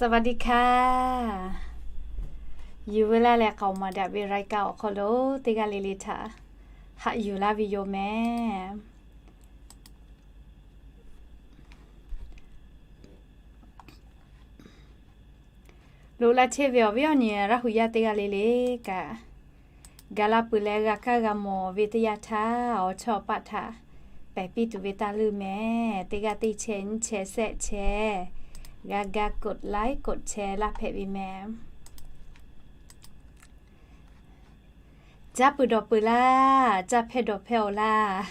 สวัสดีค่ะ Yuˬ ve laˇ leh k'aoˍ maˍ daꞈ ve รายการ awˬ hk'aw lo teˇ g'aˇ le le htaꞈ haꞈ yuˬ laˇ ve yoˬ mehˍ. Loꞈ la chehˇ ve awˬ viˉ awˬ nyi Laˇ hu yaˇ teˇ g'aˇ le le kaꞈ, gaˬ la peuˬ leh g'a kaˇ g'a mawˬ ve teˇ yanˇ htaˇ, awˬ chawˇ awˬ paˆ htaꞈ pehˬ piˇ tuˬ ve taˇ leuˇ mehˍ. Teˇ g'aˇ teˇ chehˇ nyiˇ chehˇ shehˆ chehˇ g'a ga กดไลค์ กดแชร์ laˇ hpehꞈ ve mehˍ. Caˇ peuˬ dawˬ peuˬ laˇ, caˇ hpehˇ dawˬ hpehˇ awˬ laˇ.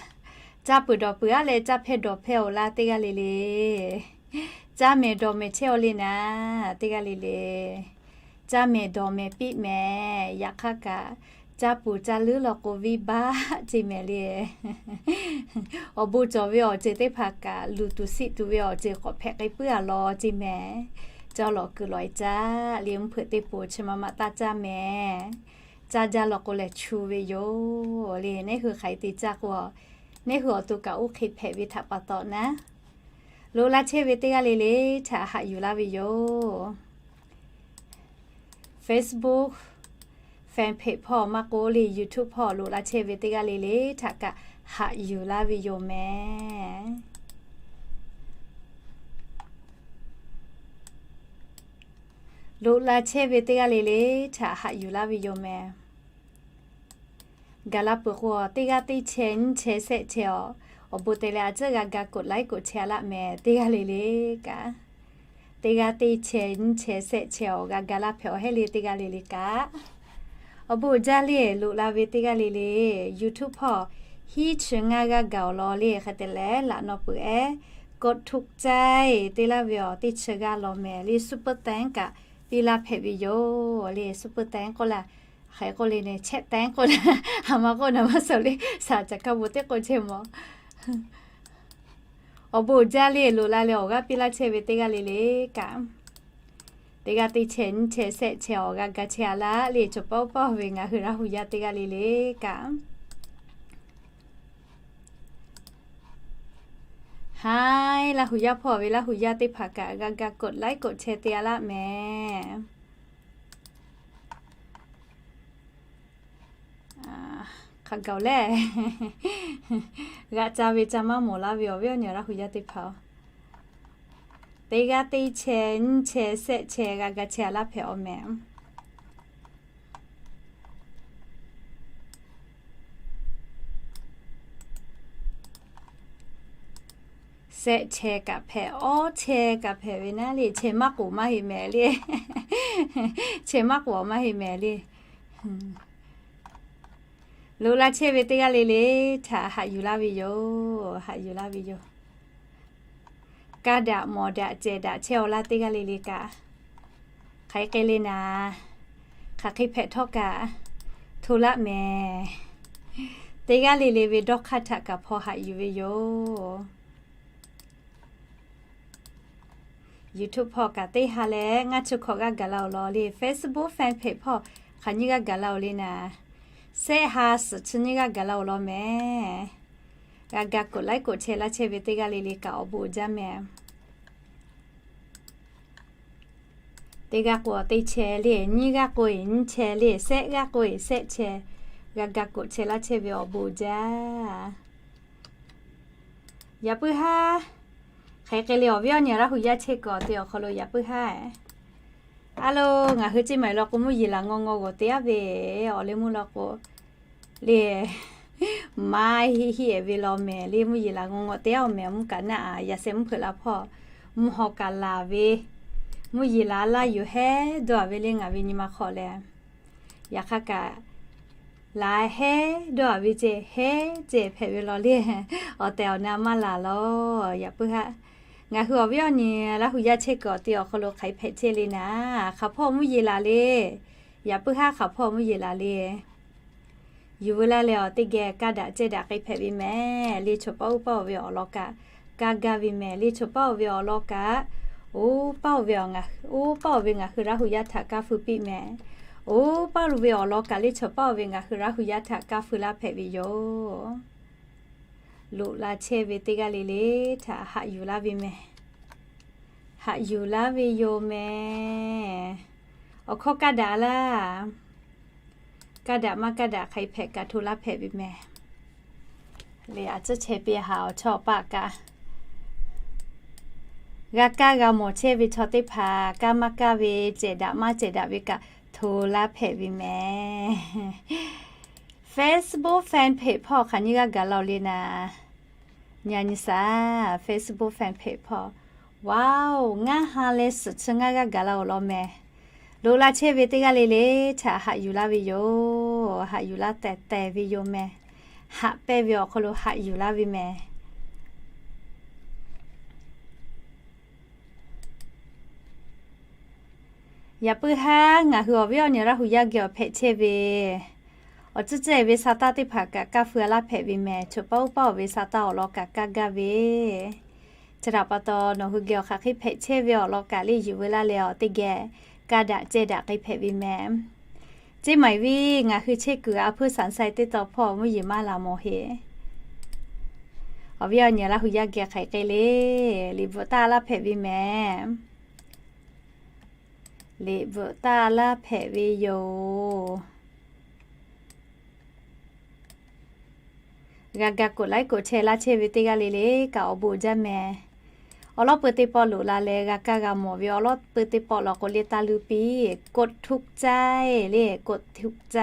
Caˇ peuˬ dawˬ peuˬ aˉ leh caˇ hpehˇ dawˬ hpehˇ awˬ laˇ teˇ g'aˇ le le. Caˇ mehˍ dawˬ mehˍ chehˇ awˬ le naˍ teˇ g'aˇ le le. Caˇ mehˍ dawˬ mehˍ piˇ mehˍ. Yaꞈ hk'aˇ kaꞈ, caˇ puˍ caˇ leuˉ law k'o viˇ baˆ ceˇ mehˍ le. Awˬ bon cawˬ ve awˬ ceuˬ teˇ hpaˍ kaꞈ, luˬ tuˬ siˆ tuˬ ve awˬ ceuˬ k'awꞈ hpehꞈ k'ai puiˉ a law ceˇ mehˍ. Caˇ lawꞈ kuiˬ lawꞈ e caˇ le, mvuhˇ hpeuꞈ teˇ poˍ chi ma ma taˇ caˇ mehˍ. Caˇ jaˇ law k'o lehˬ chu ve yoˬ le. Neˇ hui hk'aˬ hk'e te caˇ k'o, neˇ hui awˬ to kaꞈ oˇ hk'e hpehꞈ ve htaꞈ pa taw naˉ, loꞈ la chehˇ ve teˇ g'aˇ le le htaꞈ haꞈ yuˬ laˇ ve yoˬ. Facebook fan page hpawˇ maˇ k'oˆ le, YouTube hpawˇ loꞈ la chehˇ ve teˇ g'aˇ le le htaꞈ kaꞈ haꞈ yuˬ laˇ ve yoˬ mehˍ. Loꞈ la chehˇ ve teˇ g'aˇ le le htaꞈ haꞈ yuˬ laˇ ve yoˬ mehˍ. Gaˬ la peuˬ k'o, teˇ g'aˇ teˇ chehˇ nyiˇ chehˇ shehˆ chehˇ awˬ, awˬ bon te leh a ciˉ g'a ga กดไลค์ กดแชร์ laˇ mehˍ teˇ g'aˇ le le kaꞈ. Teˇ g'aˇ teˇ chehˇ nyiˇ chehˇ shehˆ chehˇ awˬ g'a ga laˇ hpehꞈ awˬ heˆ le teˇ g'aˇ le le kaꞈ. Awˬ bon uiˍ jaˇ le, loꞈ la ve teˇ g'aˇ le le, YouTube hpawˇ hiˉ chi ngaˇ g'aˇ gaˬ awˬ lawn le hk'e te leh laꞈ naw peuˬ ehˉ กดถูกใจ te laˇ ve awˬ teˇ chi g'aˇ law mehˍ le, super thanks kaꞈ piˇ laˇ hpehꞈ ve yoˬ le. Super thanks k'oˆ laˇ, hk'e k'oˆ le ne, chehˇ thanks k'oˆ laˇ, a ma k'oˆ naˍ maˇ suh le, shaˍ caꞈ kaˇ bon teˇ k'oˆ chehˇ mawˬ. Awˬ bon uiˍ jaˇ le, loꞈ la leh awˬ g'aˇ piˇ laˇ chehˇ ve teˇ g'aˇ le le kaꞈ. Teˇ g'aˇ teˇ chehˇ nyiˇ chehˇ shehˆ chehˇ awˬ g'a ga chehˇ a laˇ le, chaw paˆ uˉ paˆ ve ngaˬ hui Laˇ hu yaˇ teˇ g'aˇ le le kaꞈ. Haiˉ, Laˇ hu yaˇ hpawˇ ve Laˇ hu yaˇ teˇ hpaˍ kaꞈ g'a ga กดไลค์ กดแชร์ te a laˇ mehˍ. Hk'a gaˬ lehˬ, g'aꞈ ca ve ca maˇ mawˬ laˇ ve awˬ viˉ awˬ nyi Laˇ hu yaˇ teˇ hpaˍ-oˬ, teˇ g'aˇ teˇ chehˇ nyiˇ chehˇ shehˆ chehˇ g'a ga chehˇ a laˇ hpehꞈ awˬ mehˍ. Shehˆ chehˇ kaꞈ hpehꞈ, awˉ chehˇ kaꞈ hpehꞈ ve naˉ le, chehˇ maˇ k'oˍ maˇ heˆ mehˍ le. Chehˇ maˇ k'oˍ maˇ heˆ mehˍ le. Loꞈ la chehˇ ve teˇ g'aˇ le le htaꞈ haꞈ yuˬ laˇ ve yoˬ. Haꞈ yuˬ laˇ ve yoˬ. Kaˇ daꞈ mawˬ daꞈ cehˬ daꞈ chehˇ awˬ laˇ teˇ g'aˇ le le kaꞈ, hk'aˬ hk'e le naˍ, hk'aˬ hk'e hpehꞈ htawˇ kaꞈ hto laˆ mehˍ. Teˇ g'aˇ le le ve dawˇ hk'aˇ htaꞈ kaꞈ hpaw haꞈ yuˬ ve yoˬ. YouTube hpawˇ kaꞈ teˇ ha leh ngaˇ chi hkawꞈ g'aˇ gaˬ la awˬ lawn le, Facebook fan page hpawˇ hk'aˬ nyiˇ g'aˇ gaˬ la awˬ le naˍ, shehˆ ha suhˍ chi nyiˇ g'aˇ gaˬ la awˬ lawn mehˍ. G'a ga กดไลค์ กดแชร์ laˇ chehˇ ve teˇ g'aˇ le le kaꞈ awˬ bon uiˍ jaˇ mehˍ. Teˇ g'aˇ k'o teˇ chehˇ le, nyiˇ g'aˇ k'o nyiˇ chehˇ le, shehˆ g'aˇ k'o shehˆ chehˇ, g'a ga กดแชร์ laˇ chehˇ ve awˬ bon uiˍ jaˇ. Yaꞈ puiˉ haˉ, hk'aˬ hk'e le awˬ viˉ awˬ nyi Laˇ hu yaˇ chehˇ kuiˬ awˬ te awˬ hk'aw lo yaꞈ puiˉ haˉ. A lo, ngaˬ hui ceˇ maˬ law k'o mvuhˇ yeˬ laˬ ngaw ngaw g'awˬ te aˉ ve, awˬ leh mvuhˇ law k'o le, maˇ heˆ heˆ ehˍ ve law mehˍ le, mvuhˇ yeˬ laˬ ngaw ngaw te aˉ awˬ mehˍ. Mvuhˇ kaꞈ naˆ a, yaꞈ sheh mvuhˇ hpeuꞈ la hpawˇ mvuhˇ haw kaꞈ laˬ ve, mvuhˇ yeˬ laˬ laˇ yoˬ hehˉ dawˇ a ve le ngaˬ ve nyi ma hk'aw lehˬ. Yaꞈ hk'aˇ kaꞈ, laˬ hehˉ dawˇ a ve ceh hehˉ ceh hpehꞈ ve law le. Awˬ tehˬ awˬ na maˇ laˬ law. Yaꞈ puiˉ haˉ, ngaˬ hui awˬ viˉ awˬ nyi Laˇ hu yaˇ chehˇ kuiˬ awˬ te awˬ hk'aw lo hk'aˬ hk'e hpehꞈ chehˇ le naˍ, hk'aˬ hpawˇ mvuhˇ yeˬ laˬ le. Yaꞈ puiˉ haˉ hk'aˬ hpawˇ mvuhˇ yeˬ laˬ le. Yuˬ veu laˇ leh awˬ teˇ geh kaˇ daꞈ cehˇ daꞈ k'ai hpehꞈ ve mehˍ le. Chaw paˆ uˉ paˆ oˬ ve awˬ lawn kaꞈ kaˇ gaˇ ve mehˍ le. Chaw paˆ oˬ ve awˬ lawn kaꞈ, oˇ paˆ oˬ ve ngaˬ, oˇ paˆ oˬ ve ngaˬ hui Laˇ hu yaˇ htaꞈ kaˇ feu piˇ mehˍ. Oˇ paˆ oˬ ve awˬ lawn kaꞈ le, chaw paˆ oˬ ve ngaˬ hui Laˇ hu yaˇ htaꞈ kaˇ feu laˇ hpehꞈ ve yoˬ. Loꞈ la chehˇ ve teˇ g'aˇ le le htaꞈ haꞈ yuˬ laˇ ve mehˍ. Haꞈ yuˬ laˇ ve yoˬ mehˍ. Awˬ hkawˇ kaˇ daꞈ laˇ. Kaˇ daꞈ maˇ kaˇ daꞈ hk'aˬ hk'e hpehꞈ kaꞈ hto laˇ hpehꞈ ve mehˍ. Leh a tcuhˉ chehˇ piˇ haꞈ awˬ chawˇ paˆ kaꞈ, g'a kaˇ g'a mawˬ chehˇ ve chaw teˇ hpaˍ kaˇ maˇ kaˇ ve, cehˬ daꞈ maˇ cehˬ daꞈ ve kaꞈ hto laˇ hpehꞈ ve mehˍ. Facebook fan page hpawˇ hk'aˬ nyiˇ g'aˇ gaˬ la-oˬ le naˍ. Nyi nyi shaˍ, Facebook fan page hpawˇ. Wow, ngaˇ ha leh suhˍ chi ngaˇ g'aˇ gaˬ la-oˬ law mehˍ. Loꞈ la chehˇ ve teˇ g'aˇ le le htaꞈ haꞈ yuˬ laˇ ve yoˬ. Haꞈ yuˬ laˇ tehˬ tehˬ ve yoˬ mehˍ. Haꞈ pehnˇ ve awˬ hk'aw lo haꞈ yuˬ laˇ ve mehˍ. Yaꞈ puiˉ haˉ ngaˬ hui awˬ viˉ awˬ nyi Laˇ hu yaˇ geh awˬ hpehꞈ chehˇ ve, awˬ tcuhˉ cehˬ ve sa taˇ teˇ hpaˍ kaꞈ kaˇ feu laˇ hpehꞈ ve mehˍ. Choˬ paˇ uˉ paˇ awˬ ve sa taˇ awˬ lawn kaꞈ kaˇ gaˇ ve, chi htaꞈ pa taw nawˬ hui geh awˬ hk'aˬ hk'e hpehꞈ chehˇ ve awˬ lawn kaꞈ le yuˬ veu laˇ leh awˬ teˇ geh kaˇ daꞈ cehˇ daꞈ k'ai hpehꞈ ve mehˍ. Ceˇ maiˍ viˉ ngaˬ hui chehˇ kuiˬ a hpfuhˇ saˍ saiˍ teˇ taw hpawˇ mvuhˇ yeˬ maˇ laˬ mawˬ heˆ. Awˬ viˉ awˬ nyi Laˇ hu yaˇ geh hk'aˬ hk'e le, liꞈ bvuhꞈ taˇ laˇ hpehꞈ ve mehˍ. Liꞈ bvuhꞈ taˇ laˇ hpehꞈ ve yoˬ. G'a ga กดไลค์ กดแชร์ laˇ chehˇ ve teˇ g'aˇ le le kaꞈ awˬ bon jaˇ mehˍ. Awˬ lawˉ peu teˇ pawˆ loꞈ la leh g'a kaˇ g'a mawˬ ve awˬ lawˉ peu teˇ pawˆ law k'o le taˇ luˇ piˇ กดถูกใจ le, กดถูกใจ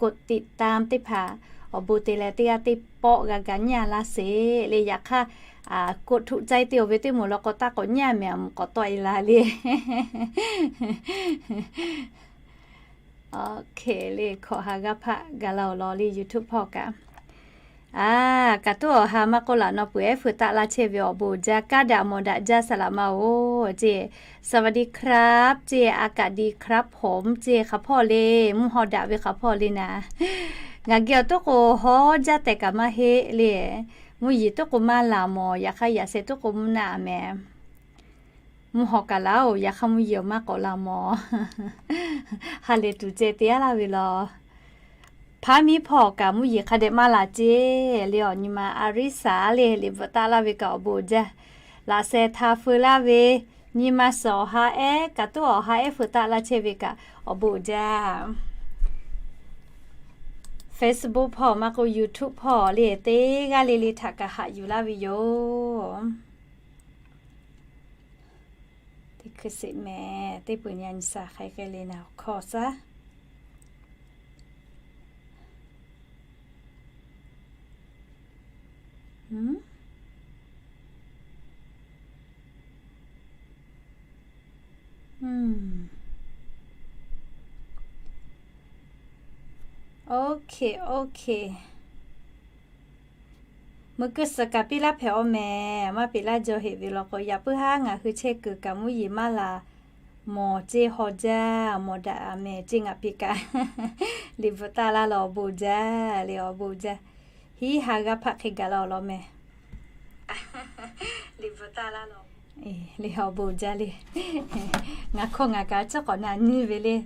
กดติดตาม teˇ hpaˍ awˬ bon te leh teˇ g'aˇ teˇ pawˆ g'a ga nyi laˇ sheˍ le. Yaꞈ hk'aˇ กดถูกใจ te awˬ ve teˇ moˍ law k'o taˇ k'awꞈ nyi mehˍ, a moˍ k'awꞈ tawˆ e la le. Oˇ hk'e le hkawꞈ ha g'aˇ hpaˆ gaˬ la-oˬ law le YouTube hpawˇ kaꞈ. A, kaꞈ tuˉ awˬ ha maˇ k'oˆ laꞈ nawˬ peuˬ ehˉ feu taˆ laˇ chehˇ ve awˬ bon jaˇ, kaˇ daꞈ mawˬ daꞈ jaˇ saˍ laꞈ ma oˬ ceˇ. สวัสดีครับ ceˇ, อากาศดีครับผม ceˇ, hk'aˬ hpawˇ le, mvuhˇ haw daꞈ ve hk'aˬ hpawˇ le naˍ. Ngaˬ geh awˬ toˉ k'o haw jaˇ tehꞈ kaꞈ maˇ heˆ le. Mvuhˇ yeˬ toˉ k'o maˇ laˬ mawˬ, yaꞈ hk'aˇ yaꞈ sheh toˉ k'o mvuhˇ naˆ mehˍ. Mvuhˇ haw kaꞈ laˇ-oˬ, yaꞈ hk'aˇ mvuhˇ yeˬ maˇ k'awꞈ laˬ mawˬ. Ha lehˬ tuˬ ceh te aˉ laˇ ve law. Hpaˇ miˇ hpawˇ kaꞈ mvuhˇ yeˬ hk'a dehꞈ maˇ laˬ ceˇ le. Awˬ nyi ma a riˉ saˍ le, liꞈ bvuhꞈ taˆ laˇ ve kaꞈ awˬ bon jaˇ. Laꞈ sheh htaꞈ feu laˇ ve, nyi ma suhˍ awˬ ha ehˉ kaꞈ tuˉ awˬ ha ehˉ feu taˆ laˇ chehˇ ve kaꞈ awˬ bon jaˇ. Facebook hpawˇ maˇ k'oˆ YouTube hpawˇ le teˇ g'aˇ le le htaꞈ kaꞈ haꞈ yuˬ laˇ ve yoˬ. Teˇ hkui sheˍ mehˍ, teˇ peuˬ nyi nyi shaˍ hk'aˬ hk'e le naˍ awˬ hkawˇ shaˉ. Oˇ hk'e, oˇ hk'e. Meuˬ keu suhˍ kaꞈ piˇ laˇ hpehꞈ-oˬ mehˍ. Maˇ piˇ laˇ jaw heꞈ ve law k'o, yaꞈ puiˉ haˉ ngaˬ hui chehˇ kuiˬ kaꞈ mvuhˇ yeˬ maˇ laˬ mawˬ ceˇ, haw jaˇ mawˬ daꞈ mehˍ ceˇ. Ngaˬ piˇ kaꞈ liꞈ bvuhꞈ taˆ laˇ law awˬ bon jaˇ le, awˬ bon jaˇ. Hiˉ ha g'aˇ hpaˆ hk'e gaˬ la-oˬ law mehˍ. Liꞈ bvuhꞈ taˆ laˇ law. Le awˬ bon jaˇ le. Ngaˬ hkawˇ ngaˬ kaꞈ cawˇ k'awꞈ na nyi ve le.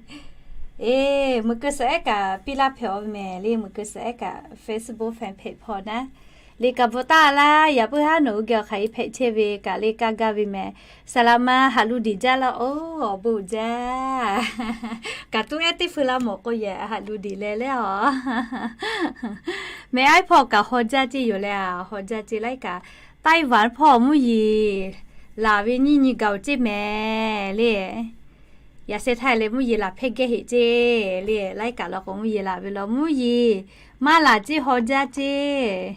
Eˬ, meuˬ keu suhˍ ehˉ kaꞈ piˇ laˇ hpehꞈ-oˬ mehˍ le, meuˬ keu suhˍ ehˉ kaꞈ Facebook fan page hpawˇ naˉ le kaꞈ bvuhꞈ taˆ laˇ. Yaꞈ puiˉ haˉ nawˬ hui geh awˬ hk'aˬ hk'e hpehꞈ chehˇ ve kaꞈ le kaˇ gaˇ ve mehˍ. Saˍ laꞈ ma haꞈ lu diˍ jaˇ laˇ-oˬ, awˬ bon jaˇ. Kaꞈ tuˉ ehˉ teˇ feu laˇ mawˬ k'o yehˬ haꞈ lu diˍ leh leh-oˬ. Mehˍ aiˉ hpawˇ kaꞈ haw jaˇ ceˇ yoˬ leh, haw jaˇ ceˇ laiˉ kaꞈ. Taiwan hpawˇ mvuhˇ yeˬ laˬ ve nyiˇ nyi gaˬ-oˬ ceˇ mehˍ le. Yaꞈ sheh htaˇ leh mvuhˇ yeˬ laˬ hpehˇ geh heꞈ ceˇ le. Laiˉ kaꞈ law k'o mvuhˇ yeˬ laˬ ve law, mvuhˇ yeˬ maˇ laˬ ceˇ haw jaˇ ceˇ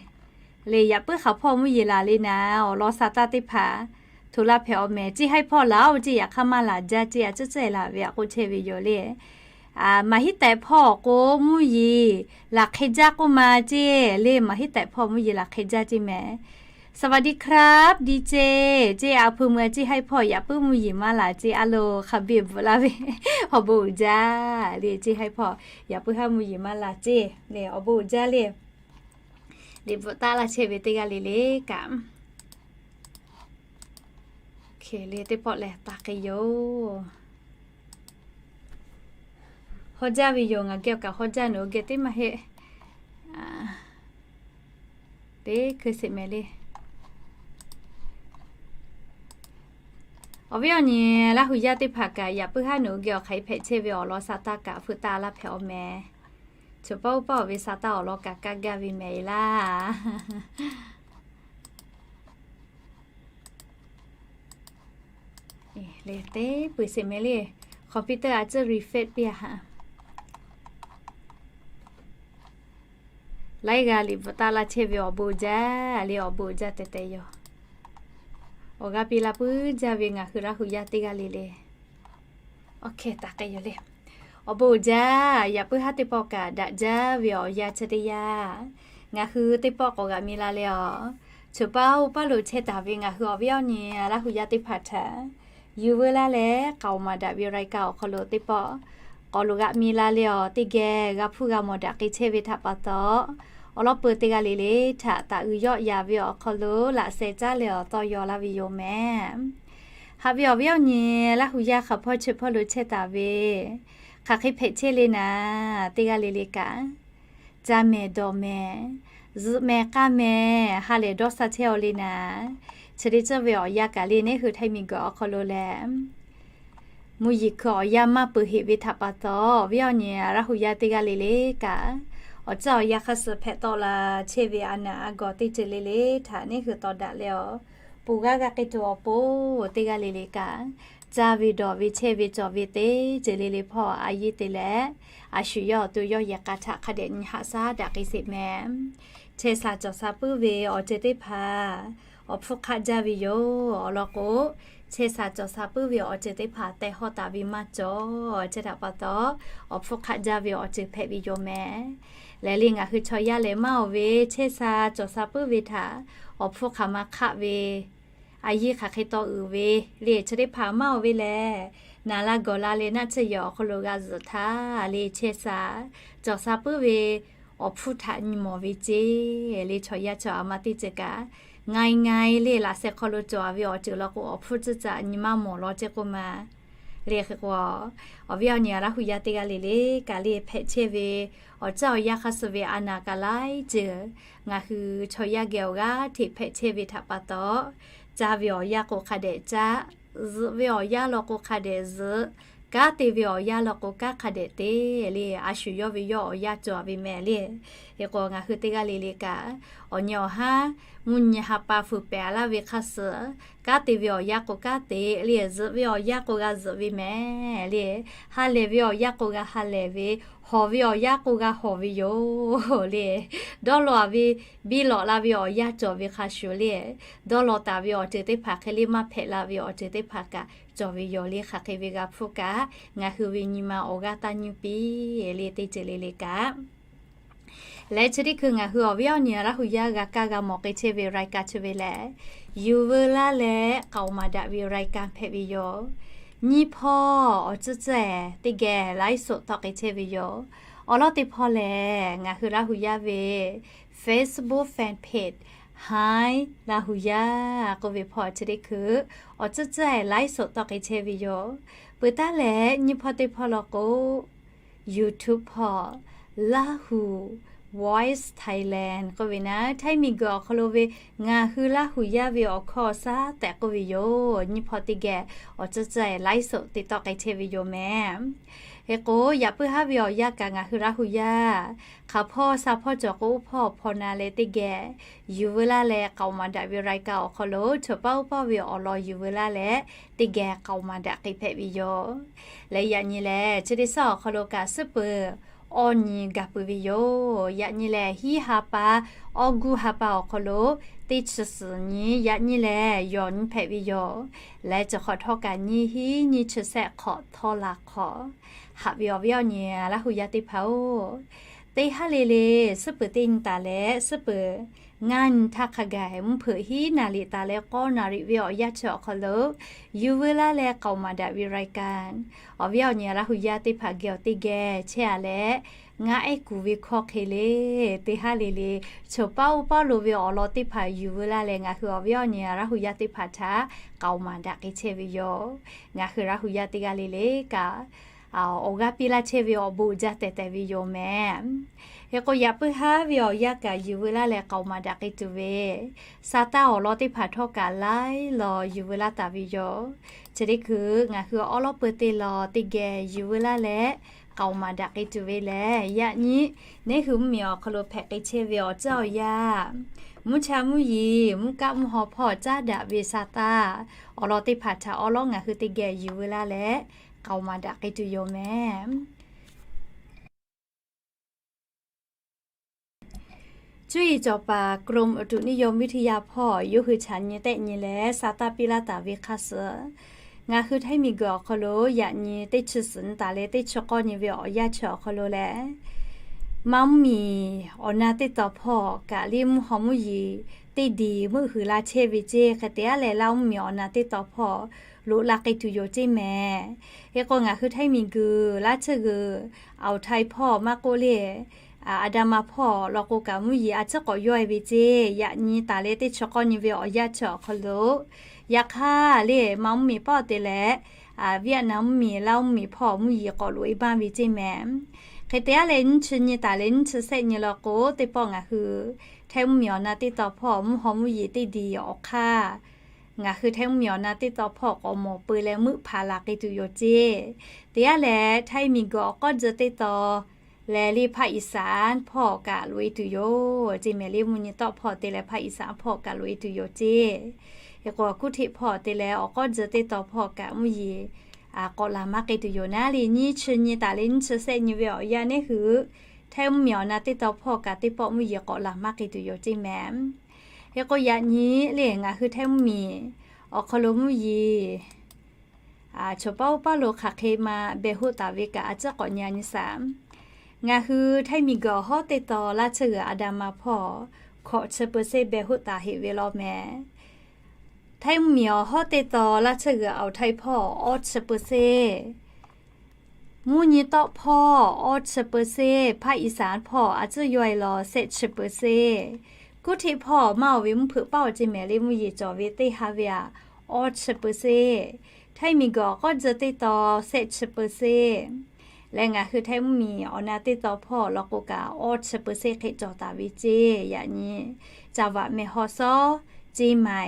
le. Yaꞈ puiˉ hk'aˬ hpawˇ mvuhˇ yeˬ laˬ le naˍ, awˬ lawn sa taˇ teˇ hpaˍ hto laˇ hpehꞈ-oˬ mehˍ. Ceˇ haiˉ hpawˇ laˬ-oˬ ceˇ, yaꞈ hk'aˇ maˇ laˬ jaˇ ceˇ, a cuhˉ cehˇ laˬ ve a k'oˆ chehˇ ve yoˬ le. Maˍ hiˉ tehꞈ hpawˇ k'o mvuhˇ yeˬ laˬ hk'e jaˇ k'oˆ ma ceˇ le. Maˍ hiˉ tehꞈ hpawˇ mvuhˇ yeˬ laˬ hk'e jaˇ ceˇ mehˍ. สวัสดีครับ ดีเจ ceˇ, a hpu mui a ceˇ haiˉ hpawˇ yaꞈ puiˉ mvuhˇ yeˬ maˇ laˬ ceˇ. A loˬ hk'a biˇ bvuhꞈ laˇ ve awˬ bon uiˍ jaˇ le. Ceˇ haiˉ hpawˇ yaꞈ puiˉ haˉ mvuhˇ yeˬ maˇ laˬ ceˇ le, awˬ bon uiˍ jaˇ le. Liꞈ bvuhꞈ taˆ laˇ chehˇ ve teˇ g'aˇ le le kaꞈ. Hk'e le teˇ pawˆ lehˬ taˇ hk'e yoˬ. Haw jaˇ ve yoˬ. Ngaˬ geh awˬ kaꞈ haw jaˇ, nawˬ hui geh teˇ maˇ heˆ. Teˇ hkui sheˍ mehˍ le. Awˬ viˉ awˬ nyi Laˇ hu yaˇ teˇ hpaˍ kaꞈ, yaꞈ puiˉ haˉ nawˬ hui geh awˬ hk'aˬ hk'e hpehꞈ chehˇ ve awˬ lawn sa taˇ kaꞈ hpeuꞈ taˍ laˇ hpehꞈ-aw meh. Choˬ paˇ oˇ paˇ-oˬ ve sa taˇ awˬ lawn kaꞈ kaˇ gaˇ ve meh laˇ. Leh teˇ peu-eˬ sheˍ meh le, computer a ciˉ refresh piˇ-a haꞈ. Laiˉ g'aˇ liꞈ bvuhꞈ taˆ laˇ chehˇ ve awˬ bon jaˇ le, awˬ bon jaˇ tehꞈ tehꞈ yoˬ. Awˬ g'aˇ piˇ laˇ puiˉ jaˇ ve ngaˬ hui Laˇ hu yaˇ teˇ g'aˇ le le. Awˬ hk'e taˍ k'ai yoˬ le. Awˬ bon jaˇ, yaꞈ puiˉ haˉ teˇ pawˆ kaꞈ daꞈ jaˇ ve awˬ yanˇ chi teˇ yanˇ, ngaˬ hui teˇ pawˆ k'awꞈ g'aꞈ mi la le-aˬ. Choˬ paˇ oˇ paˇ lo chehˇ taˍ ve ngaˬ hui awˬ viˉ awˬ nyi Laˇ hu yaˇ teˇ hpaˍ htaꞈ, yuˬ veu laˇ leh k'aoˍ maˍ daꞈ ve raiˍ kaꞈ awˬ hk'aw lo teˇ pawˆ k'awꞈ lo g'aꞈ mi la le-aˬ. Teˇ geh g'a hpuˇ g'a mawˬ daꞈ k'ai chehˇ ve htaꞈ pa taw, awˬ lawn peu teˇ g'aˇ le le htaꞈ taˍ uiˍ yawˆ yaˍ ve awˬ hk'aw lo laꞈ sheh caˉ leh awˬ tawˇ yaw laˇ ve yoˬ meh. Haꞈ ve awˬ viˉ awˬ nyi Laˇ hu yaˇ hk'aˬ hpawˇ chi hpawˇ lo chehˇ taˍ ve, hk'aˬ hk'e hpehꞈ chehˇ le naˍ, teˇ g'aˇ le le kaꞈ, caˇ meh dawˬ meh, zuhꞈ meh k'aˇ meh, ha lehˬ dawˇ sha chehˇ-aw le naˍ. Chi teˇ ceuˬ ve awˬ yanˇ kaꞈ le neˉ hui Htaiˇ miˬguiˬ awˬ hk'aw lo lehˬ, mvuhˇ yeˬ hkui awˬ yanˇ maˇ peuˬ heꞈ ve htaꞈ pa taw, awˬ viˉ awˬ nyi Laˇ hu yaˇ teˇ g'aˇ le le kaꞈ, awˬ ceuˬ awˬ yanˇ hk'a suh hpehꞈ tawˆ la chehˇ ve a naˬ a gawˬ teˇ ceuˬ le le htaꞈ neˉ hui tawˍ daꞈ leh-aˬ, ponˬ g'aˇ g'a k'ai tuˬ awˬ pon teˇ g'aˇ le le kaꞈ, caˇ ve dawˬ ve chehˇ ve cawˬ ve teˇ ceuˬ le le hpawˇ a yehˇ te leh, a shu yawˇ awˬ to yawˇ yehˬ k'a htaꞈ hk'a dehꞈ nyi haꞈ shaˉ daꞈ k'ai sheˍ meh. Chehˇ sha cawˬ sha puiˉ ve awˬ ceuˬ teˇ hpaˍ awˬ hpfuhˇ hk'aˆ jaˇ ve yoˬ. Awˬ lawn k'o, chehˇ sha cawˬ sha puiˉ ve awˬ ceuˬ teˇ hpaˍ teh hawˇ taˍ ve maˇ cawˬ. Chi htaꞈ pa taw, awˬ hpfuhˇ hk'aˆ jaˇ ve awˬ ceuˬ hpehꞈ ve yoˬ meh. Lehˬ le ngaˬ hui chaw yaˇ lehˬ maˇ-oˬ ve, chehˇ sha cawˬ sha puiˉ ve htaꞈ awˬ hpfuhˇ hk'aˬ ma hk'aˆ ve, a yehˇ hk'aˬ hk'e taw uiˍ ve le, chi teˇ hpaˍ maˇ-oˬ ve lehˬ, naˍ la gawˬ la leh naˆ tsuhˇ yehˬ awˬ hk'aw lo g'a zuhꞈ htaˇ le, chehˇ sha cawˬ sha puiˉ ve awˬ hpfuhˇ htaꞈ nyi mawˬ ve ceˇ le, chaw yaˇ chaw aˬ ma teˇ ceuˬ kaꞈ, nga i nga i le laꞈ sheh hk'aw lo cawˬ ve awˬ ceuˬ law k'o, awˬ hpfuhˇ tcuhˇ caꞈ nyi maˇ mawˬ law ceˇ k'oˆ ma. Le hk'e k'o, awˬ viˉ awˬ nyi Laˇ hu yaˇ teˇ g'aˇ le le kaꞈ le hpehꞈ chehˇ ve, awˬ ceuˬ awˬ yanˇ hk'a suh ve a naˬ kaꞈ laiˉ ceuˬ ngaˬ hui chaw yaˇ geh awˬ g'aˇ hteꞈ hpehꞈ chehˇ ve htaꞈ pa taw, caˇ ve awˬ yanˇ k'o hk'a dehꞈ caˇ, zuhꞈ ve awˬ yanˇ law k'o hk'a dehꞈ zuhꞈ, kanˉ te ve awˬ yanˇ law k'o kanˉ hk'a dehꞈ te le, a shu yawˇ ve yawˇ awˬ yanˇ cawˬ ve meh le. Hk'e k'o, ngaˬ hui teˇ g'aˇ le le kaꞈ, awˬ nyi awˬ haˉ mvuhˇ nyi ha pa fuiˍ pehˍ laˇ ve hk'a suh, kanˉ te ve awˬ yanˇ k'o kanˉ te le, zuhꞈ ve awˬ yanˇ k'o g'a zuhꞈ ve meh le, ha lehˬ ve awˬ yanˇ k'o g'a ha lehˬ ve, hawˬ ve awˬ yanˇ k'o g'a hawˬ ve yoˬ le. Dawˇ law ve, biˇ lawꞈ la ve awˬ yanˇ cawˬ ve hk'a shuˍ le, dawˇ law taˍ ve awˬ ceuˬ teˇ hpaˍ hk'e le maˇ hpehꞈ la ve awˬ ceuˬ teˇ hpaˍ kaꞈ cawˬ ve yoˬ le. Hk'aˬ hk'e ve g'a hpfuhˇ kaꞈ, ngaˬ hui ve nyi ma awˬ g'aˇ taˇ nyiˇ piˇ le, teˇ ceuˬ le le kaꞈ. Leh chi teˇ hkui ngaˬ hui awˬ viˉ awˬ nyi Laˇ hu yaˇ g'a kaˇ g'a mawˬ k'ai chehˇ ve รายการ chi ve lehˬ, yuˬ veu laˇ leh k'aoˍ maˍ daꞈ ve รายการ hpehꞈ ve yoˬ. Nyiˇ hpawˇ awˬ tcuhˇ tcuhˇ-ehˍ teˇ geh ไลฟ์สด tawˆ k'ai chehˇ ve yoˬ. Awˬ lawn teˇ hpawˇ lehˬ, ngaˬ hui Laˇ hu yaˇ ve Facebook fan page Hi Laˇ hu yaˇ k'oˆ ve hpawˇ chi teˇ hkui awˬ tcuhˇ tcuhˇ-ehˍ ไลฟ์สด tawˆ k'ai chehˇ ve yoˬ. Peuˬ taˉ leh nyiˇ hpawˇ teˇ hpawˇ law k'o, YouTube hpawˇ Lahu Voice Thailand k'oˆ ve naˉ, Htaiˇ miˬguiˬ awˬ hk'aw lo ve ngaˬ hui Laˇ hu yaˇ ve awˬ hkawˇ shaˉ tehꞈ k'oˆ ve yoˬ. Nyiˇ hpawˇ teˇ geh awˬ tcuhˇ tcuhˇ-ehˍ ไลฟ์สด te tawˆ k'ai chehˇ ve yoˬ meh. Hk'e k'o, yaꞈ puiˉ haˉ ve awˬ yanˇ kaꞈ ngaˬ hui Laˇ hu yaˇ hk'aˬ hpawˇ sha hpawˇ cawˬ k'o, oˇ hpawˇ awˬ hpaw na leh teˇ geh yuˬ veu laˇ leh k'aoˍ maˍ daꞈ ve รายการ awˬ hk'aw lo choˬ paˇ oˇ paˇ ve awˬ lawn yuˬ veu laˇ leh teˇ geh k'aoˍ maˍ daꞈ k'ai hpehꞈ ve yoˬ. Leh yaꞈ nyi lehˬ, chi teˇ shaˉ awˬ hk'aw lo kaꞈ suhˉ peuˬ awˬ nyi gaˬ peuˬ ve yoˬ. Yaꞈ nyi lehˬ, hiˉ ha pa, awˬ guˇ ha pa awˬ hk'aw lo teˇ chi suhˍ nyi, yaꞈ nyi lehˬ yawˬ nyi hpehꞈ ve yoˬ. Leh chi hk'awꞈ htawˇ kaꞈ nyiˇ hinˉ nyiˇ chi sehˆ hk'awꞈ htawˇ la hk'awꞈ. Haꞈ ve awˬ viˉ awˬ nyi Laˇ hu yaˇ teˇ hpaˍ-oˬ, teˇ haˉ le le suhˉ peuˬ teˇ nyi taˍ leh suhˉ peuˬ ngaˇ nyi htaˇ hk'a gaˬ mvuhˇ hpeuꞈ hiˉ naˍ riˍ taˍ leh k'awˇ naˍ riˍ ve awˬ yanˇ chi awˬ hk'aw lo yuˬ veu laˇ leh k'aoˍ maˍ daꞈ ve รายการ awˬ viˉ awˬ nyi Laˇ hu yaˇ teˇ hpaˍ geh awˬ teˇ geh chehˇ-a leh, ngaˇ ehˉ kuˬ ve hkawˇ hk'e le, teˇ haˉ le le choˬ paˇ oˇ paˇ lo ve awˬ lawn teˇ hpaˍ yuˬ veu laˇ leh ngaˬ hui awˬ viˉ awˬ nyi Laˇ hu yaˇ teˇ hpaˍ htaꞈ k'aoˍ maˍ daꞈ k'ai chehˇ ve yoˬ. Ngaˬ hui Laˇ hu yaˇ teˇ g'aˇ le le kaꞈ awˬ g'aˇ piˇ laˇ chehˇ ve awˬ bon uiˍ jaˇ tehˬ tehˬ ve yoˬ mehˍ. Hk'e k'o, yaꞈ puiˉ haˉ ve awˬ yanˇ kaꞈ yuˬ veu laˇ leh k'aoˍ maˍ daꞈ k'ai tuˬ ve, Saˍtanˍ awˬ lawn teˇ hpaˍ htawˇ kaꞈ laiˉ law yuˬ veu laˇ taˍ ve yoˬ. Chi teˇ hkui ngaˬ hui awˉ lawˉ peu te law teˇ geh yuˬ veu laˇ leh k'aoˍ maˍ daꞈ k'ai tuˬ ve lehˬ, yaꞈ nyi neˇ hui mvuhˇmiˬ awˬ hk'aw lo hpehꞈ k'ai chehˇ ve awˬ ceuˬ awˬ yanˇ, mvuhˇ cha mvuhˇ yeˬ, mvuhˇ kaˆ mvuhˇ haw hpawˇ caˉ daꞈ ve Saˍtanˍ awˬ lawn teˇ hpaˍ htaꞈ awˉ lawˉ ngaˬ hui teˇ geh yuˬ veu laˇ leh k'aoˍ maˍ daꞈ k'ai tuˬ yoˬ mehˍ. Cuˇ yiˍ cawˬ paˍ กรมอุตุนิยมวิทยา hpawˇ yawˇ hui chaꞈ nyi tehˆ nyi leh Saˍtanˍ piˇ laˇ taˍ ve hk'a suhˍ, ngaˬ hui Htaiˇ miˬguiˬ awˬ hk'aw lo yaꞈ nyi teˇ chi suhˍ nyi taˍ leh teˇ chi k'awˇ nyi ve awˬ yanˇ chi awˬ hk'aw lo lehˬ, maˇ mvuhˇmiˬ awˬ na teˇ tawn hpawˇ kaꞈ liˇ mvuhˇ haw mvuhˇ yeˬ teˇ diˬ meuˆ huiˍ la chehˇ ve ceˇ. Hk'e te aˉ leh, laˇ mvuhˇmiˬ awˬ na teˇ tawn hpawˇ loꞈ la k'ai tuˬ yoˬ ceˇ mehˍ. Hk'e k'o, ngaˬ hui Htaiˇ miˬguiˬ laˇ tsuhˇ g'uiˬ, Aoˍ htaiˇ hpawˇ maˇ k'oˆ leh, Aˍdanˍ ma hpawˇ law k'o kaꞈ mvuhˇ yeˬ a ciˉ k'awꞈ yawˇ e ve ceˇ. Yaꞈ nyi taˍ leh teˇ chi k'awˇ nyi ve awˬ yanˇ chi awˬ hk'aw lo, yaꞈ hk'aˇ leh maˇ mvuhˇmiˬ pawˆ te leh, Vietnam mvuhˇmiˬ, laˇ mvuhˇmiˬ hpawˇ mvuhˇ yeˬ k'awꞈ loꞈ e baˇ ve ceˇ mehˍ. Hk'e te aˉ leh, nyiˇ chi nyi taˍ leh nyiˇ chi sehˆ nyi law k'o, teˇ pawˆ ngaˬ hui Htaiˇ mvuhˇmiˬ awˬ na teˇ tawn hpawˇ mvuhˇ haw mvuhˇ yeˬ teˇ diˬ awˬ hk'aˇ, ngaˬ hui Htaiˇ mvuhˇmiˬ awˬ na teˇ tawn hpawˇ k'awꞈ mawˬ peu leh meuˆ hpaˍ la k'ai tuˬ yoˬ ceˇ. Te aˉ leh, Htaiˇ miˬguiˬ awˬ k'awˇ tzuh teˇ tawn leh liˇ ภาคอีสาน hpawˇ kaꞈ loꞈ e tuˬ yoˬ ceˇ mehˍ. Liˇ mvuhˇ nyi tawˆ hpawˇ te leh ภาคอีสาน hpawˇ kaꞈ loꞈ e tuˬ yoˬ ceˇ. Hk'e k'o, กรุงเทพ hpawˇ te leh awˬ k'awˇ tzuh teˇ tawn hpawˇ kaꞈ mvuhˇ yeˬ k'awꞈ laˬ maˇ k'ai tuˬ yoˬ naˉ leh, nyiˇ chi nyi taˍ leh nyiˇ chi sehˆ nyi ve awˬ yanˇ neˇ hui Htaiˇ mvuhˇmiˬ awˬ na teˇ tawn hpawˇ kaꞈ teˇ pawˆ mvuhˇ yeˬ k'awꞈ laˬ maˇ k'ai tuˬ yoˬ ceˇ mehˍ. Hk'e k'o, yaꞈ nyi leh ngaˬ hui Htaiˇ mvuhˇmiˬ awˬ hk'aw lo mvuhˇ yeˬ chaw paˉ oˇ paˉ lo hk'aˬ hk'e ma beh hoˆ taˍ ve kaꞈ a ciˉ k'awꞈ nyi a nyi shaˍ. Ngaˬ hui Htaiˇ miˬguiˬ awˬ hawˉ teˇ tawn laˇ tsuhˇ g'uiˬ Aˍdanˍ ma hpawˇ hkawꞈ chi peu ceh beh hoˆ taˍ heˆ ve law mehˍ. Htaiˇ mvuhˇmiˬ awˬ hawˉ teˇ tawn laˇ tsuhˇ g'uiˬ Aoˍ htaiˇ hpawˇ awˇ chi peu ceh, mvuhˇ nyi tawˆ hpawˇ awˇ chi peu ceh, ภาคอีสาน hpawˇ a ciˉ yawˇ e law sehˆ chi peu ceh, กรุงเทพ hpawˇ maˇ oˬ ve mvuhˇ hpeuꞈ paˆ awˬ ceˇ mehˍ leh mvuhˇ yeˬ cawˬ ve teˇ ha ve aꞈ awˇ chi peu ceh, Htaiˇ miˬguiˬ awˬ k'awˇ tzuh teˇ tawn sehˆ chi peu ceh leh, ngaˬ hui Htaiˇ mvuhˇmiˬ awˬ na teˇ tawn hpawˇ law k'o kaꞈ awˇ chi peu ceh hk'e cawˬ taˍ ve ceˇ. Yaꞈ nyi จังหวัดแม่ฮ่องสอน, เชียงใหม่,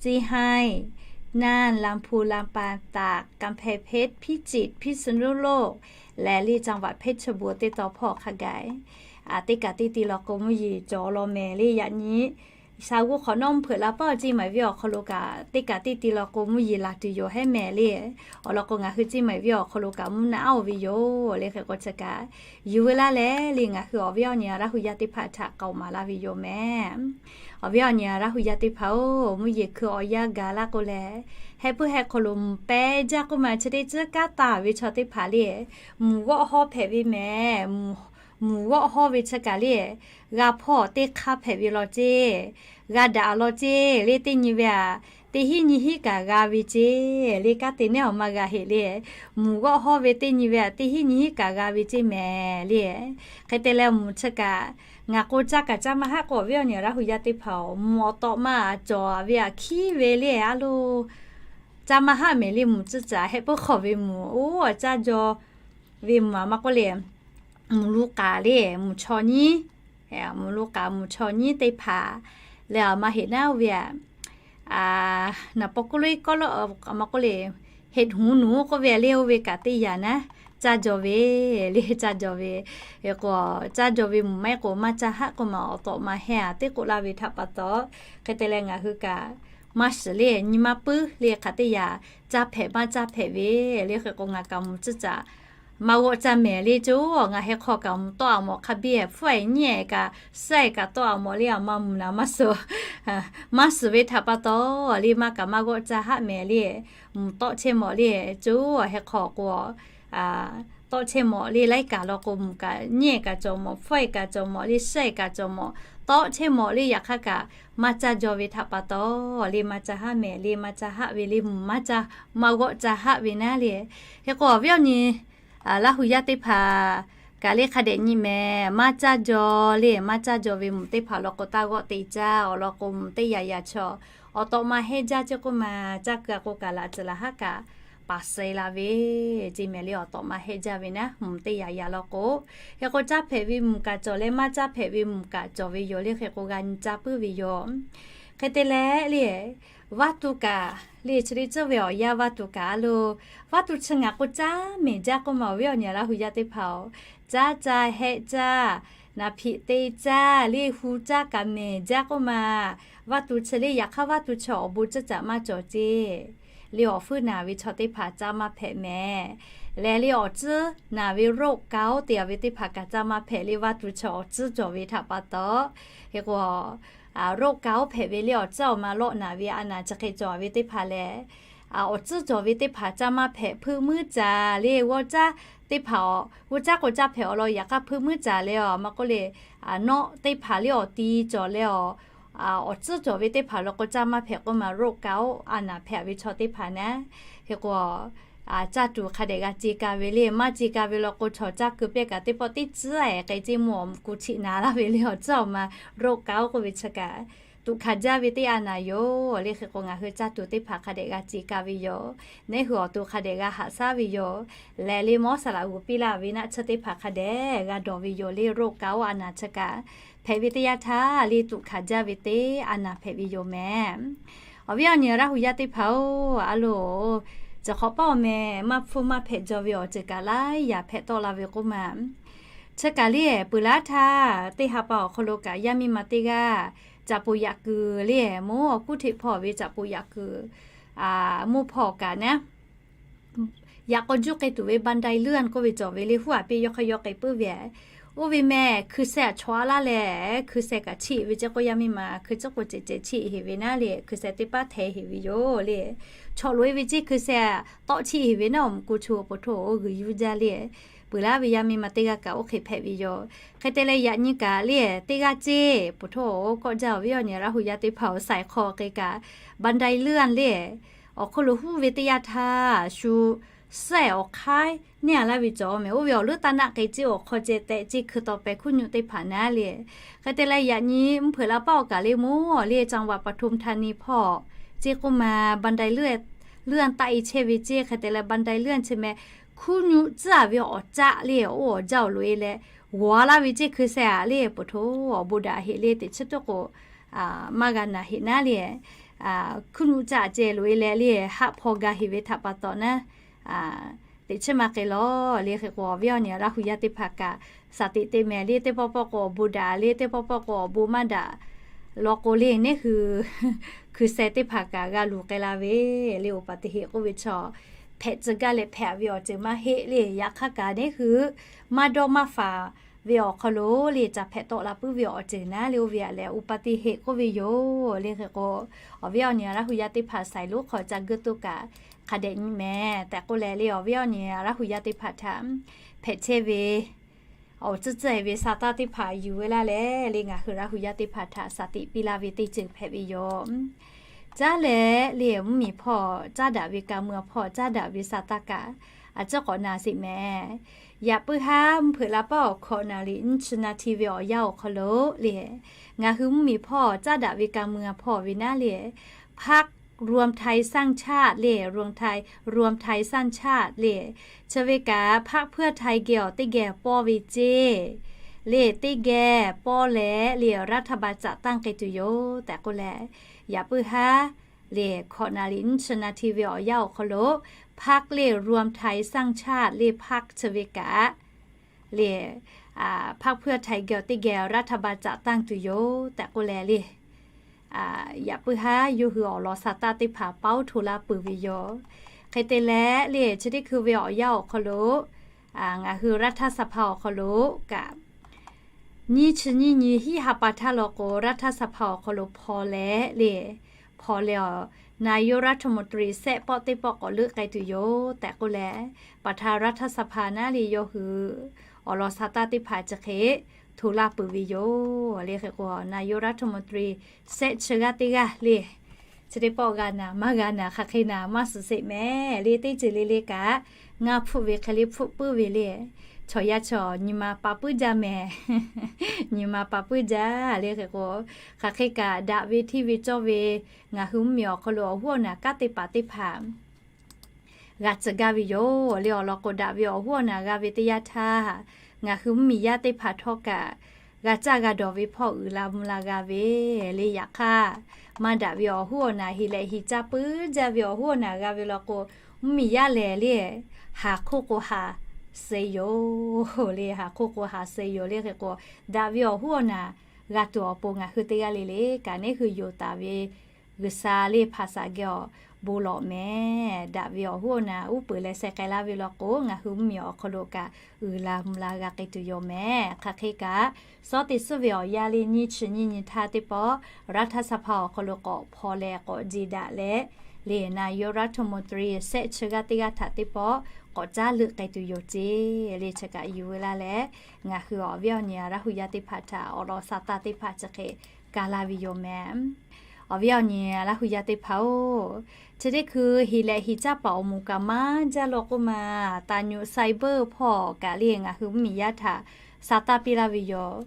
เชียงราย, น่าน, ลำพูน, ลำปาง, ตาก, กำแพงเพชร, พิจิตร, พิษณุโลก leh liˇ จังหวัดเพชรบูรณ์ teˇ tawn hpawˇ hk'a gaˬ teˇ kaꞈ teˇ ti law k'o mvuhˇ yeˬ cawˬ law mehˍ leh, yaꞈ nyi sha g'uˇ hk'awꞈ nawˉ mvuhˇ hpeuꞈ la paˆ awˬ ceˇ maiˍ viˇ awˬ hk'aw lo kaꞈ teˇ kaꞈ teˇ ti law k'o mvuhˇ yeˬ laˬ tuˬ yoˬ hehˉ mehˍ leh, awˬ lawn k'o ngaˬ hui ceˇ maiˍ viˇ awˬ hk'aw lo kaꞈ mvuhˇ naˆ oˇ ve yoˬ leh. Hk'e k'o chi kaꞈ yuˬ veu laˇ leh leh ngaˬ hui awˬ viˉ awˬ nyi Laˇ hu yaˇ teˇ hpaˍ htaꞈ k'aoˍ maˍ laˇ ve yoˬ mehˍ. Awˬ viˉ awˬ nyi Laˇ hu yaˇ teˇ hpaˍ-oˬ, mvuhˇ yeˬ hkui awˬ yanˇ gaˬ laˇ k'o leh, heh puiˉ heh hk'aw lo mvuhˇ pehˇ jaˇ k'oˆ ma chi teˇ tcuhˉ kanˉ taˍ ve chaw teˇ hpaˍ leh, mvuhˇ g'awˆ hawˇ hpehꞈ ve mehˍ. Mvuhˇ g'awˆ hawˇ ve chi kaꞈ leh, g'a hpawˇ teˇ hk'aˇ hpehꞈ ve law ceˇ, g'a daꞈ law ceˇ leh teˇ nyi ve aꞈ, teˇ hinˉ nyi hinˉ kaꞈ g'a ve ceˇ leh kanˉ te neˉ awˬ ma g'a heꞈ leh, mvuhˇ g'awˆ hawˇ ve teˇ nyi ve aꞈ teˇ hinˉ nyi hinˉ kaꞈ g'a ve ceˇ mehˍ leh. Hk'e te leh mvuhˇ chi kaꞈ ngaˬ k'o caˇ kaꞈ caˇ maˇ haˆ k'o awˬ viˉ awˬ nyi Laˇ hu yaˇ teˇ hpaˍ-oˬ, mvuhˇ awˬ tawꞈ ma cawˬ ve aꞈ hkiˉ ve leh a lo caˇ maˇ haˆ mehˍ leh mvuhˇ tcuhˉ caꞈ heh puiˉ hk'awꞈ ve mvuhˇ oˇ caˇ jaw ve mvuhˇ aꞈ maˇ k'oˆ leh, mvuhˇ lu k'aˍ leh mvuhˇ chaw nyiˉ, mvuhˇ lu k'aˍ mvuhˇ chaw nyiˉ teˇ hpaˍ leh aˬ ma heꞈ naˉ oˇ ve aꞈ, naˍ paw k'oˆ lo iˉ kawˆ lo maˇ k'oˆ leh, heꞈ hu nuˬ k'oˆ ve leh oˇ ve kaꞈ teˇ yanˇ naˉ caˇ jaw ve leh caˇ jaw ve. Hk'e k'o, caˇ jaw ve mvuhˇ maˇ heˆ k'o maˇ caˇ haˆ k'oˆ ma awˬ tawꞈ ma heh aꞈ teˇ k'oˆ laˇ ve htaꞈ pa taw, hk'e te leh ngaˬ hui kaꞈ maˇ shiˍ leh nyi maˇ puiˉ leh hk'aˬ teˇ yanˇ caˇ hpehꞈ maˇ caˇ hpehꞈ ve leh. Hk'e k'o ngaˬ kaꞈ mvuhˇ tcuhˉ caꞈ maˇ g'awˆ caˇ mehˍ leh coˇ, ngaˬ heh hk'aw kaꞈ mvuhˇ tawˆ aꞈ mawˬ hk'a biˇ hpfuhˆ e nyiˉ e kaꞈ, suhˉ e kaꞈ tawˆ aꞈ mawˬ leh aˬ ma mvuhˇ naˍ maˇ suhˍ, maˇ suhˍ ve htaꞈ pa taw leh maˇ kaꞈ maˇ g'awˆ caˇ haˆ mehˍ leh, mvuhˇ tawˆ chehˇ mawˬ leh coˇ, heh hk'aw k'o tawˆ chehˇ mawˬ leh laiˉ kaꞈ law k'o mvuhˇ kaꞈ nyiˉ e kaꞈ cawˬ mawˬ, hpfuhˆ e kaꞈ cawˬ mawˬ leh, suhˉ e kaꞈ cawˬ mawˬ, tawˆ chehˇ mawˬ leh yaꞈ hk'aˇ kaꞈ maˇ caˇ jaw ve htaꞈ pa taw leh maˇ caˇ haˆ mehˍ leh maˇ caˇ haˆ ve leh mvuhˇ maˇ caˇ, maˇ g'awˆ caˇ haˆ ve naˉ leh. Hk'e k'o awˬ viˉ awˬ nyi Laˇ hu yaˇ teˇ hpaˍ kaꞈ leh hk'a dehꞈ nyi mehˍ, maˇ caˇ jaw leh maˇ caˇ jaw ve mvuhˇ teˇ hpaˍ law k'o taˇ g'awˆ te caˇ. Awˬ lawn k'o mvuhˇ teˇ yanˇ yanˇ chaw awˬ tawꞈ ma heh jaˇ ceˇ k'oˆ ma, caˇ keu a k'o kaꞈ laꞈ tcuhˍ laꞈ haˉ kaꞈ paˍ suh la ve, ce mehˍ le awˬ tawꞈ ma hehˆ jaˇ ve naˉ, mvuhˬ teˇ yaꞈ yaꞈ law k'o, hk'e k'o caˇ hpehꞈ ve mvuhˬ kaꞈ cawˬ leh maˇ caˇ hpehꞈ ve mvuhˬ kaꞈ cawˬ ve yoˬ le. Hk'e k'o g'a nyi caˇ puiˉ ve yoˬ. Hk'e te leh le, vaˇ tuˬ kaꞈ le chi teˇ ceuˬ ve awˬ yanˇ vaˇ tuˬ kaꞈ a lo, vaˇ tuˬ chi ngaˬ k'o caˇ mehˍ jaˇ k'oˆ ma awˬ viˉ awˬ nyi Laˇ hu yaˇ teˇ hpaˍ-oˬ, caˇ caˇ hehˆ caˇ, naˍ hpiꞈ te caˇ le hu caˇ kaꞈ mehˍ jaˇ k'oˆ ma. Vaˇ tuˬ chi le yaꞈ hk'aˇ vaˇ tuˬ chi awˬ bon ceuˬ caꞈ maˇ cawˬ ce le awˬ fuiˉ naˍ ve chaw teˇ hpaˍ caˇ maˇ hpehꞈ mehˍ. Lehˬ le awˬ tcuhˉ naˍ ve โรคเกาต์ te a ve teˇ hpaˍ kaꞈ caˇ maˇ hpehꞈ le vaˇ tuˬ chi awˬ tcuhˉ cawˬ ve htaꞈ pa taw. Hk'e k'o โรคเกาต์ hpehꞈ ve le awˬ tcuhˉ awˬ ma lawˆ naˍ ve a naˍ chi hk'e cawˬ ve teˇ hpaˍ lehˬ, awˬ tcuhˉ cawˬ ve teˇ hpaˍ caˇ maˇ hpehꞈ hpeuˆ muiˉ caˍ le g'awˇ caˇ teˇ hpaˍ awˬ g'awˇ caˇ k'o caˇ hpehꞈ awˬ lawn yaꞈ hk'aˇ hpeuˆ muiˉ caˍ le awˬ ma k'oˆ le, nawˆ teˇ hpaˍ le awˬ ti cawˬ le awˬ, awˬ tcuhˉ cawˬ ve teˇ hpaˍ lo k'o caˇ maˇ hpehꞈ k'oˆ ma โรคเกาต์ a naˍ hpehꞈ ve chaw teˇ hpaˍ naˉ. Hk'e k'o caˇ tuˬ hk'a dehꞈ g'a ce ka ve le maˇ ce ka ve law k'o chaw caˇ keu pehˇ kaꞈ teˇ pawˆ teˇ tcuhˉ-e k'ai ce mvuhˇ awˬ mvuhꞈ ku chiꞈ naˍ laˇ ve le awˬ tcuhˉ awˬ ma โรคเกาต์ k'oˆ ve chi kaꞈ tuꞈ hkanˍ jaˇ ve teˇ a naˍ yoˬ le. Hk'e k'o ngaˬ hui caˇ tuˬ teˇ hpaˍ hk'a dehꞈ g'a ce ka ve yoˬ. Neˉ hui awˬ to hk'a dehꞈ g'a haꞈ shaˉ ve yoˬ. Lehˬ le mawˇ saˍ laꞈ g'uˬ piˇ laˇ ve naˆ tsuhˇ teˇ hpaˍ hk'a dehꞈ g'a dawˬ ve yoˬ le โรคเกาต์ a naˍ chi kaꞈ hpehꞈ ve teˇ yanˇ htaˇ le tuꞈ hkanˍ jaˇ ve teˇ a naˍ hpehꞈ ve yoˬ mehˍ. Awˬ viˉ awˬ nyi Laˇ hu yaˇ teˇ hpaˍ-oˬ, a lo, chi hk'awꞈ paˆ awˬ meh maˇ hpfuhˇ maˇ hpehꞈ jaw ve awˬ ceuˬ kaꞈ laiˉ yaꞈ hpehꞈ tawˆ la ve k'oˆ ma. Chi kaꞈ le peuˬ laˇ htaˇ teˇ ha pa awˬ hk'aw lo kaꞈ yaˇ miˇ ma teˇ g'aˇ caꞈ poˍ yaꞈ kuiˬ le mawˇ awˬ kuˉ hteꞈ hpawˇ ve caꞈ poˍ yaꞈ kuiˬ mawˇ hpawˇ kaꞈ naˉ, yaꞈ k'aw juˇ k'ai tuˬ ve บันไดเลื่อน k'oˆ ve cawˬ ve le huˉ aꞈ piˇ yawˇ hk'aˇ yawˇ k'ai puiˉ ve a. Oˇ ve meh hkui sheh aꞈ chawꞈ a laˇ leh, hkui sheh kaꞈ chiˆ ve ceˇ k'o yaˇ miˇ ma hkui ciˉ k'o cehˬ cehˬ chiˆ heˍ ve naˉ le, hkui sheh teˇ paˉ hteh heˍ ve yoˬ le. Chawꞈ loꞈ-e ve ceˇ hkui sheh tawˆ chiˆ heˍ ve naˉ awˬ mvuhꞈ ku chu po htoˇ g'uiˬ yuˇ jaˇ le. Peuˬ laˇ ve yaˇ miˇ ma teˇ g'aˇ kaꞈ oˇ hk'e hpehꞈ ve yoˬ. Hk'e te leh yaꞈ nyi kaꞈ le teˇ g'aˇ ceˇ po htoˇ kawˆ jaˇ awˬ viˉ awˬ nyi Laˇ hu yaˇ teˇ hpaˍ-oˬ, shaiˍ hk'aw k'ai kaꞈ บันไดเลื่อน le awˬ hk'aw lo huˉ ve teˇ yanˇ htaˇ shu suhˉ-ehˍ awˬ hk'aiˉ neˇ a laˇ ve cawˬ mehˍ. Oˇ ve awˬ leuˉ taˇ naˆ k'ai ceˇ awˬ hk'aw ceh tehꞈ ceˇ hkui taw pehˍ hkuˇ nyuˆ teˇ hpaˍ naˉ le. Hk'e te leh yaꞈ nyi mvuhˇ hpeuꞈ la paˆ awˬ kaꞈ le mawˇ le จังหวัดปทุมธานี hpawˇ ceˇ k'oˆ ma บันไดเลื่อน taˆ e chehˇ ve ceˇ. Hk'e te leh บันไดเลื่อน chi meh hkuˇ nyuˆ tcuhˉ-a ve awˬ caˆ le oˇ awˬ jaˇ awˬ loꞈ-e leh g'awˬ laˇ ve ceˇ hkui sheh aꞈ le po htoˇ awˬ bon daꞈ heꞈ le teꞈ chi teˇ k'o maˇ g'a naˬ heꞈ naˉ le. Hkuˇ nyuˆ caˆ ceh loꞈ-e leh le haˆ hpaw ga heꞈ ve htaꞈ pa taw naˉ, teꞈ chi maˇ k'ai lawˬ le. Hk'e k'o awˬ viˉ awˬ nyi Laˇ hu yaˇ teˇ hpaˍ kaꞈ shaˍ tiꞈ teˇ mehˍ le teˇ pawˆ pawˆ k'o awˬ bon daꞈ le teˇ pawˆ pawˆ k'o awˬ bon maˇ daꞈ law k'o le neˉ hui hkui sheh teˇ hpaˍ kaꞈ g'a luˬ k'ai la ve le อุบัติเหตุ k'oˆ ve chaw hpehꞈ tcuh gaˇ leh hpehꞈ ve awˬ ceuˬ maˇ heˆ le. Yaꞈ hk'aˇ kaꞈ neˉ hui maˇ dawˇ maˇ faˍ ve awˬ hk'aw lo le caꞈ hpehꞈ tawˆ la puiˉ ve awˬ ceuˬ naˉ le oˇ ve aꞈ lehˬ อุบัติเหตุ k'oˆ ve yoˬ le. Hk'e k'o awˬ viˉ awˬ nyi Laˇ hu yaˇ teˇ hpaˍ shaiˍ lonˉ hk'aw ca geuˆ toˇ kaꞈ hk'a dehꞈ nyi mehˍ tehꞈ k'oˆ leh le awˬ viˉ awˬ nyi Laˇ hu yaˇ teˇ hpaˍ htaꞈ hpehꞈ chehˇ ve awˬ tcuhˉ tcuhˉ-e ve sa taˇ teˇ hpaˍ yuˬ ve laˇ leh le ngaˬ hui Laˇ hu yaˇ teˇ hpaˍ htaꞈ shaˍ tiꞈ piˇ laˇ ve teˇ ceuˬ hpehꞈ ve yoˬ. Caˉ leh le mvuhˇmiˬ hpawˇ caˉ daꞈ ve ka mui awˬ hpawˇ caˉ daꞈ ve sa taˇ kaꞈ a ciˉ k'awꞈ na sheˍ mehˍ. Yaꞈ puiˉ haˉ mvuhˇ hpeuꞈ la paˆ awˬ hkawꞈ naˍ riˍ nyiˇ chi naˍ tiˍ ve awˬ yanˇ awˬ hk'aw lo le ngaˬ hui mvuhˇmiˬ hpawˇ caˉ daꞈ ve ka mui awˬ hpawˇ ve naˉ le พรรครวมไทยสร้างชาติ le รวมไทย รวมไทยสร้างชาติ le chi ve kaꞈ พรรคเพื่อไทย geh awˬ teˇ geh pawˇ ve ceˇ le teˇ geh pawˇ leh le รัฐบาลจัดตั้ง k'ai tuˬ yoˬ tehꞈ k'oˆ leh, yaꞈ puiˉ haˉ le hkawꞈ naˍ riˍ nyiˇ chi naˍ tiˍ ve awˬ yanˇ awˬ hk'aw lo พรรค le รวมไทยสร้างชาติ le พรรค chi ve kaꞈ le พรรคเพื่อไทย geh awˬ teˇ geh รัฐบาลจัดตั้ง tuˬ yoˬ tehꞈ k'oˆ leh le yaꞈ puiˉ haˉ yawˇ hui awˬ lawn sa taˇ teˇ hpaˍ paoˉ hto laˇ peuˬ ve yoˬ. Hk'e te leh le chi teˇ hkui ve awˬ yanˇ awˬ hk'aw lo ngaˬ hui รัฐสภา awˬ hk'aw lo kaꞈ nyiˇ chi nyiˇ nyi hiˉ ha pa htaˇ law k'o รัฐสภา awˬ hk'aw lo hpaw leh le hpaw leh awˬ นายกรัฐมนตรี sehˆ pawˆ teˇ pawˆ k'awꞈ leuˆ k'ai tuˬ yoˬ tehꞈ k'oˆ leh, ประธานรัฐสภา naˉ le yawˇ hui awˬ lawn sa taˇ teˇ hpaˍ chi hk'e hto laˇ peuˬ ve yoˬ le. Hk'e k'o นายกรัฐมนตรี sehˆ chi g'aˇ teˇ g'aˇ le chi teˇ pawˆ g'a naˍ maˇ g'a naˍ hk'aˬ hk'e naˍ maˇ suhˍ sheˍ mehˍ le teˇ ceuˬ le le kaꞈ ngaˇ hpfuhˆ ve hk'e le hpfuhˆ puiˉ ve le chaw yaˇ chaw nyi ma pa puiˉ jaˇ mehˍ. Nyi ma pa puiˉ jaˇ le. Hk'e k'o hk'aˬ hk'e kaꞈ daꞈ ve hteˇ ve cawˇ ve ngaˬ hui mvuhˇmiˬ awˬ hk'aw lo awˬ hoˉ awˬ naˍ kanˉ teˇ hpaˍ teˇ hpaˍ g'a tcuh gaˇ ve yoˬ le. Awˬ lawn k'o, daꞈ ve awˬ hoˉ awˬ naˬ g'a ve teˇ yanˇ htaˇ, ngaˬ hui mvuhˇmiˬ yaˇ teˇ hpaˍ htawˇ kaꞈ g'a caˇ g'a dawˬ ve hpawˇ uiˍ la mvuh la g'a ve le. Yaꞈ hk'aˇ, maˇ daꞈ ve awˬ hoˉ awˬ naˬ, heˍ lehꞈ heˍ caˇ puiˉ jaˇ ve awˬ hoˉ awˬ naˬ g'a ve law k'o, mvuhˇmiˬ yaˇ lehˬ le, haˍ hk'oˆ k'o haˍ suh yoˬ le. Haˍ hk'oˆ k'o haˍ suh yoˬ le. Hk'e k'o, daꞈ ve awˬ hoˉ awˬ naˬ g'a tuˬ awˬ pon ngaˬ hui teˇ g'aˇ le le kaꞈ neˉ hui yonˍ taˍ ve G'uiˬsha le hpaˍ saˍ geh awˬ bon lawꞈ mehˍ. Daꞈ ve awˬ hoˉ awˬ naˬ uˉ peunˍ leh sheh k'ai laˇ ve law k'o, ngaˬ hui mvuhˇmiˬ awˬ hk'aw lo kaꞈ uiˍ la mvuh la g'a k'ai tuˬ yoˬ mehˍ. Hk'aˬ hk'e kaꞈ, sawˉ teꞈ suhˉ ve awˬ yanˇ le nyiˇ chi nyiˇ nyi htaˇ teˇ pawˆ, Raˇ htaˇ saˍ hpaˍ awˬ hk'aw lo k'awꞈ hpaw leh k'awꞈ je daꞈ leh, le na yoˇ raˇ hto mo teri shehˆ chi g'aˇ teˇ g'aˇ htaꞈ teˇ pawˆ k'awꞈ caˉ leuˆ k'ai tuˬ yoˬ ceˇ le. Chi kaꞈ yuˬ ve laˇ leh, ngaˬ hui awˬ viˉ awˬ nyi Laˇ hu yaˇ teˇ hpaˍ htaꞈ awˬ lawn sa taˇ teˇ hpaˍ chi hk'e ka laˇ ve yoˬ mehˍ. Awˬ viˉ awˬ nyi Laˇ hu yaˇ teˇ hpaˍ-oˬ, chi teˇ hkui heˍ lehꞈ heˍ caˇ paˍ awˬ moˍ kaꞈ maˇ jaˇ law k'oˆ ma, taˍ nyuꞈ cyber hpawˇ kaꞈ le ngaˬ hui mvuhˇmiˬ yaˇ htaꞈ sa taˇ piˇ laˇ ve yoˬ.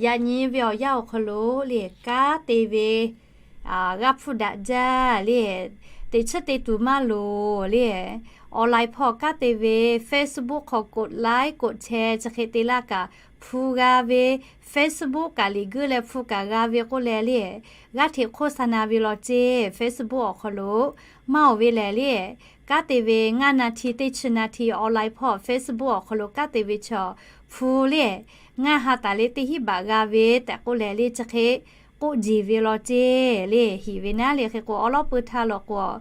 Yaꞈ nyi ve awˬ yanˇ awˬ hk'aw lo le kanˉ te ve g'a hpfuhˇ daꞈ jaˇ le, teꞈ chiˉ te tuˬ maˇ loˍ le. Online hpawˇ kanˉ te ve Facebook hk'aw กดไลค์ กดแชร์ chi hk'e te laˇ kaꞈ hpu g'a ve, Facebook kaꞈ liꞈ guiˇ leh hpu kaꞈ g'a ve k'oˆ leh le, g'aˇ hteꞈ โฆษณา ve law ceˇ Facebook awˬ hk'aw lo. Maˇ oˬ ve lehˬ le, kanˉ te ve ngaˇ นาที teˇ chi นาที online hpawˇ Facebook awˬ hk'aw lo kanˉ te ve chaw hpu le, ngaˇ ha taˍ le teˇ hinˉ baꞈ g'a ve tehꞈ k'oˆ leh le chi hk'e k'oˆ jeˬ ve law ceˇ le. Hiˍ ve naˉ le hk'e k'o awˉ lawˉ peu htaˇ law k'o,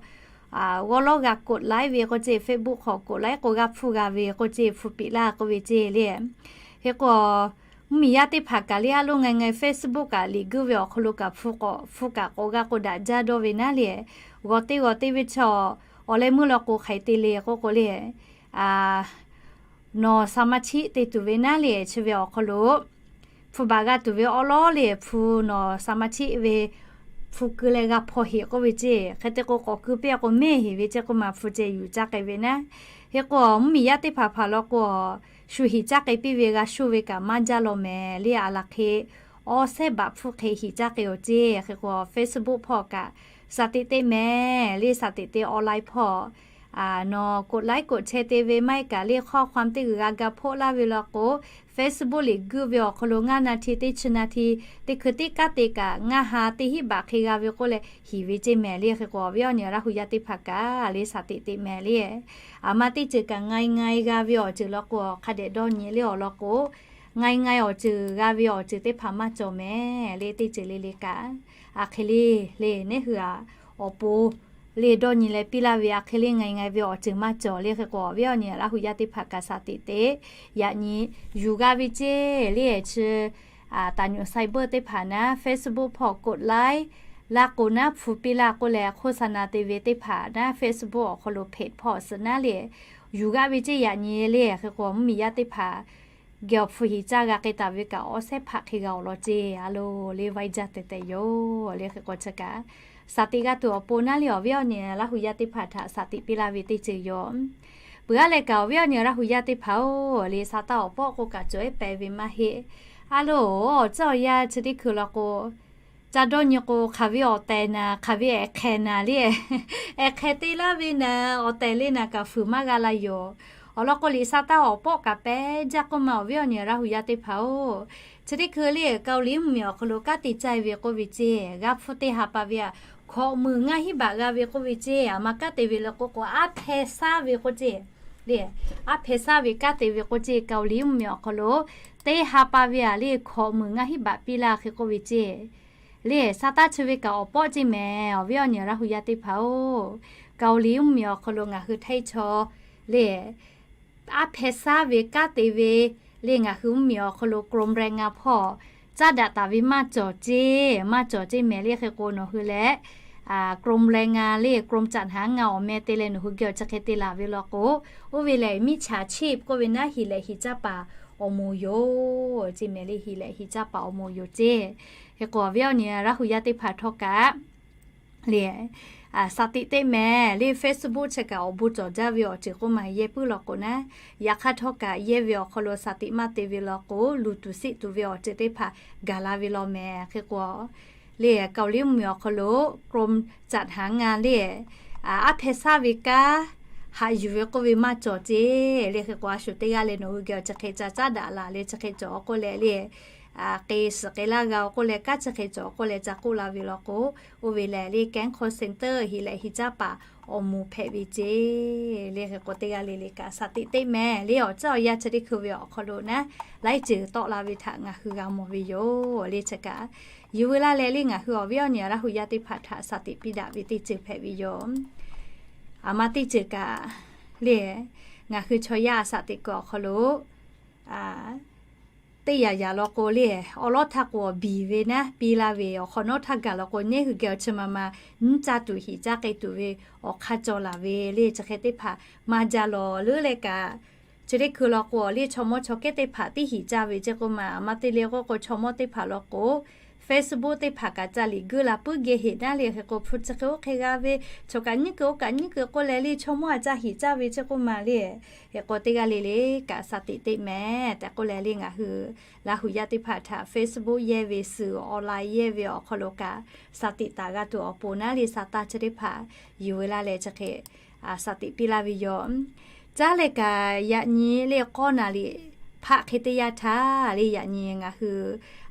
g'awˇ lawˉ g'a กดไลค์ ve k'oˆ ceˇ, Facebook hk'aw กดไลค์ k'o g'a hpfuhˇ g'a ve k'oˆ ceˇ, hpu piꞈ laˇ k'oˆ ve ceˇ le. Hk'e k'o, mvuhˇmiˬ yaˇ teˇ hpaˍ kaꞈ le a loˇ ไง ไง Facebook kaꞈ liꞈ guiˇ ve awˬ hk'aw lo kaꞈ hpu k'awꞈ hpu kaꞈ k'awꞈ g'a k'o daꞈ jaˇ dawˇ ve naˉ le. G'awˬ te g'awˬ te ve chaw awˬ leh meuˇ law k'o hk'aiˬ te le k'oˆ k'o le, nawˬ สมาชิก te tuˬ ve naˉ le chi ve awˬ hk'aw lo hpu baꞈ g'a tuˬ ve awˉ lawˉ le hpu nawˬ สมาชิก ve hpu keu leh g'a hpaw heꞈ k'oˆ ve ceˇ. Hk'e te k'o k'awꞈ keu piˇ k'o mehˇ heˍ ve ceˇ k'oˆ ma hpu ceh yuˬ caˇ k'ai ve naˉ. Hk'e k'o mvuhˇmiˬ yaˇ teˇ hpaˍ hpaˍ law k'o, shu heˍ caˇ k'ai piˇ ve g'a sho ve kaꞈ maˇ jaˇ law mehˍ le. A laˬ hk'e awˬ sehˉ baꞈ hpfuhˇ hk'e heˍ caˇ k'ai awˬ ceˇ. Hk'e k'o Facebook hpawˇ kaꞈ สติ teˇ mehˍ le, สติ teˇ online hpawˇ nawˬ กดไลค์ กดแชร์ te ve maˇ heˆ kaꞈ le ข้อความ teˇ g'uiˬ g'a ga hpoˆ laˇ ve law k'o, Facebook liꞈ guiˇ ve awˬ hk'aw lo ngaˇ นาที teˇ chi นาที teˇ hkui tiˉ kanˉ te kaꞈ ngaˇ ha teˇ hinˉ baꞈ hk'e g'a ve k'oˆ leh hiˍ ve ceˇ mehˍ le. Hk'e k'o awˬ viˉ awˬ nyi Laˇ hu yaˇ teˇ hpaˍ kaꞈ le สติ teˇ mehˍ le. Aˬ ma teˇ ceuˬ kaꞈ ไง ไง g'a ve awˬ ceuˬ law k'o hk'a dehꞈ dawˇ nyi le awˬ lawn k'o, ไง ไง awˬ ceuˬ g'a ve awˬ ceuˬ teˇ hpaˍ maˇ cawˬ mehˍ le. Teˇ ceuˬ le le kaꞈ, a hk'e le, le neˉ hui a awˬ pon le dawˇ nyi leh piˇ laˇ ve a hk'e le ไง ไง ve awˬ ceuˬ maˇ cawˬ le. Hk'e k'o awˬ viˉ awˬ nyi Laˇ hu yaˇ teˇ hpaˍ kaꞈ สติ teˇ yaꞈ nyi yuˬ g'a ve ceˇ le. Chi taˍ nyuꞈ cyber teˇ hpaˍ naˉ Facebook hpawˇ กดไลค์ laˇ k'o naˉ hpu piˇ laˇ k'oˆ leh โฆษณา te ve teˇ hpaˍ naˉ Facebook awˬ hk'aw lo เพจ hpawˇ suh naˉ le yuˬ g'a ve ceˇ. Yaꞈ nyi le hk'e k'o mvuhˇmiˬ yaˇ teˇ hpaˍ geh awˬ hpu heˍ caˇ g'a k'ai taˍ ve kaꞈ awˬ sehˉ hpaꞈ hk'e g'a awˬ lawn ceˇ. A lo le vaiˇ jaˇ tehꞈ tehꞈ yoˬ le. Hk'e k'o chi kaꞈ สติ g'a tuˬ awˬ pon naˉ le awˬ viˉ awˬ nyi Laˇ hu yaˇ teˇ hpaˍ htaꞈ สติ piˇ laˇ ve teˇ ceuˬ yoˬ. Peuˬ aˉ leh kaꞈ awˬ viˉ awˬ nyi Laˇ hu yaˇ teˇ hpaˍ-oˬ, le sa taˇ awˬ pawˆ k'o kaꞈ cawˬ ehˉ pehˍ ve maˇ heˆ. A lo, awˬ ceuˬ awˬ yanˇ chi teˇ hkui law k'o, ca dawˇ nyi k'o hk'aˬ ve awˬ tehˬ naˍ, hk'aˬ ve ehˍ hk'ehꞈ naˍ le, ehˍ hk'ehꞈ te laˇ ve naˍ, awˬ tehˬ le naˍ kaꞈ fuiˍ maˇ g'a la yoˬ. Awˬ lawn k'o liꞈ sa taˇ awˬ pawˆ kaꞈ pehˉ jaˇ k'oˆ ma awˬ viˉ awˬ nyi Laˇ hu yaˇ teˇ hpaˍ-oˬ, chi teˇ hkui le Kaoˍliˍ mvuhˇmiˬ awˬ hk'aw lo kanˉ te caˇ ve k'oˆ ve ceˇ, g'a hpfuhˇ teˇ ha pa ve a, hkawꞈ muiˬ ngaˇ hinˉ baꞈ g'a ve k'oˆ ve ceˇ. Aˬ ma kanˉ te ve le k'oˆ k'o, aˉ hpeh saˉ ve k'oˆ ceˇ le, aˉ hpeh saˉ ve kanˉ te ve k'oˆ ceˇ. Kaoˍliˍ mvuhˇmiˬ awˬ hk'aw lo teˇ ha pa ve a le hkawꞈ muiˬ ngaˇ hinˉ baꞈ piˇ laˇ hk'e k'oˆ ve ceˇ. Le sa taˇ chi ve kaꞈ awˬ pawˆ ceˇ mehˍ awˬ viˉ awˬ nyi Laˇ hu yaˇ teˇ hpaˍ-oˬ, Kaoˍliˍ mvuhˇmiˬ awˬ hk'aw lo ngaˬ hui htaiˇ chaw le aˉ hpeh saˉ ve kanˉ te ve le ngaˬ hui mvuhˇmiˬ awˬ hk'aw lo กรมแรงงาน hpawˇ caˉ daꞈ taˍ ve maˇ cawˬ ceˇ, maˇ cawˬ ceˇ mehˍ le. Hk'e k'o nawˬ hui leh กรมแรงงาน le กรมจัดหางาน awˬ meh te leh nawˬ hui geh awˬ chi hk'e te laˬ ve law k'o, oˇ ve lehˬ มิจฉาชีพ k'oˆ ve naˉ heˍ lehꞈ heˍ caˇ paˍ awˬ moˍ yoˬ ceˇ mehˍ le. Heˍ lehꞈ heˍ caˇ paˍ awˬ moˍ yoˬ ceˇ. Hk'e k'o awˬ viˉ awˬ nyi Laˇ hu yaˇ teˇ hpaˍ htawˇ kaꞈ le สติ teˇ mehˍ le. Facebook chi kaꞈ awˬ bon cawˬ jaˇ ve awˬ ceuˬ k'oˆ ma yehˇ puiˉ law k'o naˉ, yaꞈ hk'aˇ htawˇ kaꞈ yehˇ ve awˬ hk'aw lo สติ maˇ te ve law k'o luˬ tuˬ siˆ tuˬ ve awˬ ceuˬ teˇ hpaˍ gaˬ la ve law mehˍ. Hk'e k'o le Kaoˍliˍ mvuhˇmiˬ awˬ hk'aw lo กรมจัดหางาน le aˉ hpeh saˉ ve kanˉ haꞈ yuˬ ve k'oˆ ve maˇ cawˬ ceˇ. Le hk'e k'o, a shu teˇ g'aˇ leh nawˬ hui geh awˬ chi hk'e ca caˉ daꞈ laˬ le, chi hk'e cawˬ k'oˆ leh le, k'e suhˍ k'e laˇ g'a k'oˆ leh, kanˉ chi hk'e cawˬ k'oˆ leh ca k'oˆ la ve law k'o, oˇ ve lehˬ le, Kanˉ call center heˍ leh heˍ caˉ paˍ awˬ moˍ hpehꞈ ve ceˇ. Le hk'e k'o, teˇ g'aˇ le le kaꞈ shaˍ tiꞈ teˇ meh le, awˬ caˉ awˬ yanˇ chi teˇ hkui ve awˬ hk'aw lo naˉ laiˉ ceuˬ tawˆ la ve htaꞈ ngaˬ hui g'a mawˬ ve yoˬ. Le chi kaꞈ yuˬ veu laˇ leh le, ngaˬ hui awˬ viˉ awˬ nyi Laˇ hu yaˇ teˇ hpaˍ htaꞈ shaˍ tiꞈ piˇ daꞈ ve teˇ ceuˬ hpehꞈ ve yoˬ. Aˬ ma teˇ ceuˬ kaꞈ le, ngaˬ hui chaw yaˇ shaˍ tiꞈ kuiˬ awˬ hk'aw lo teˇ yanˇ yanˇ law k'o le, awˉ lawˉ htaˇ k'o biˬ ve naˉ piˇ laˇ ve, awˬ hk'awꞈ nawˉ htaˇ gaˬ law k'o, neˇ hui geh awˬ chi ma ma nyiˇ caˇ tuˬ hiꞈ caˇ k'ai tuˬ ve awˬ hk'aˇ cawˬ laˬ ve le, chi hk'e teˇ hpaˍ maˇ jaˇ lawˬ leuˉ leh kaꞈ, chi teˇ hkui law k'o le, chaw mawˇ chaw kehˉ teˇ hpaˍ tiˉ hiꞈ caˇ ve ceˇ k'oˆ ma. Aˬ ma te le k'oˆ k'o, chaw mawˇ teˇ hpaˍ law k'o Facebook teˇ hpaˍ kaꞈ ca liꞈ guˇ la puiˉ geh heˍ naˉ le, hk'e k'o hpu chi hk'e oˇ hk'e g'a ve, chaw kaꞈ nyiˇ kuiˬ oˇ kaꞈ nyiˇ kuiˬ k'oˆ leh le, chaw mawˇ a ca hiꞈ caˇ ve ceˇ k'oˆ ma le. Hk'e k'o, teˇ g'aˇ le le kaꞈ shaˍ tiꞈ teˇ meh tehꞈ k'oˆ leh le, ngaˬ hui Laˇ hu yaˇ teˇ hpaˍ htaꞈ Facebook yehˇ ve, suhˍ online yehˇ ve awˬ hk'aw lo kaꞈ shaˍ tiꞈ taˍ g'a tuˬ awˬ pon naˉ le, sa taˇ chi teˇ hpaˍ yuˬ veu laˇ leh chi hk'e shaˍ tiꞈ piˇ laˇ ve yoˬ. Caˉ leh kaꞈ yaꞈ nyi le k'awˇ naˍ liꞈ hpaˆ hk'e teˇ yanˇ htaˇ le, yaꞈ nyi ngaˬ hui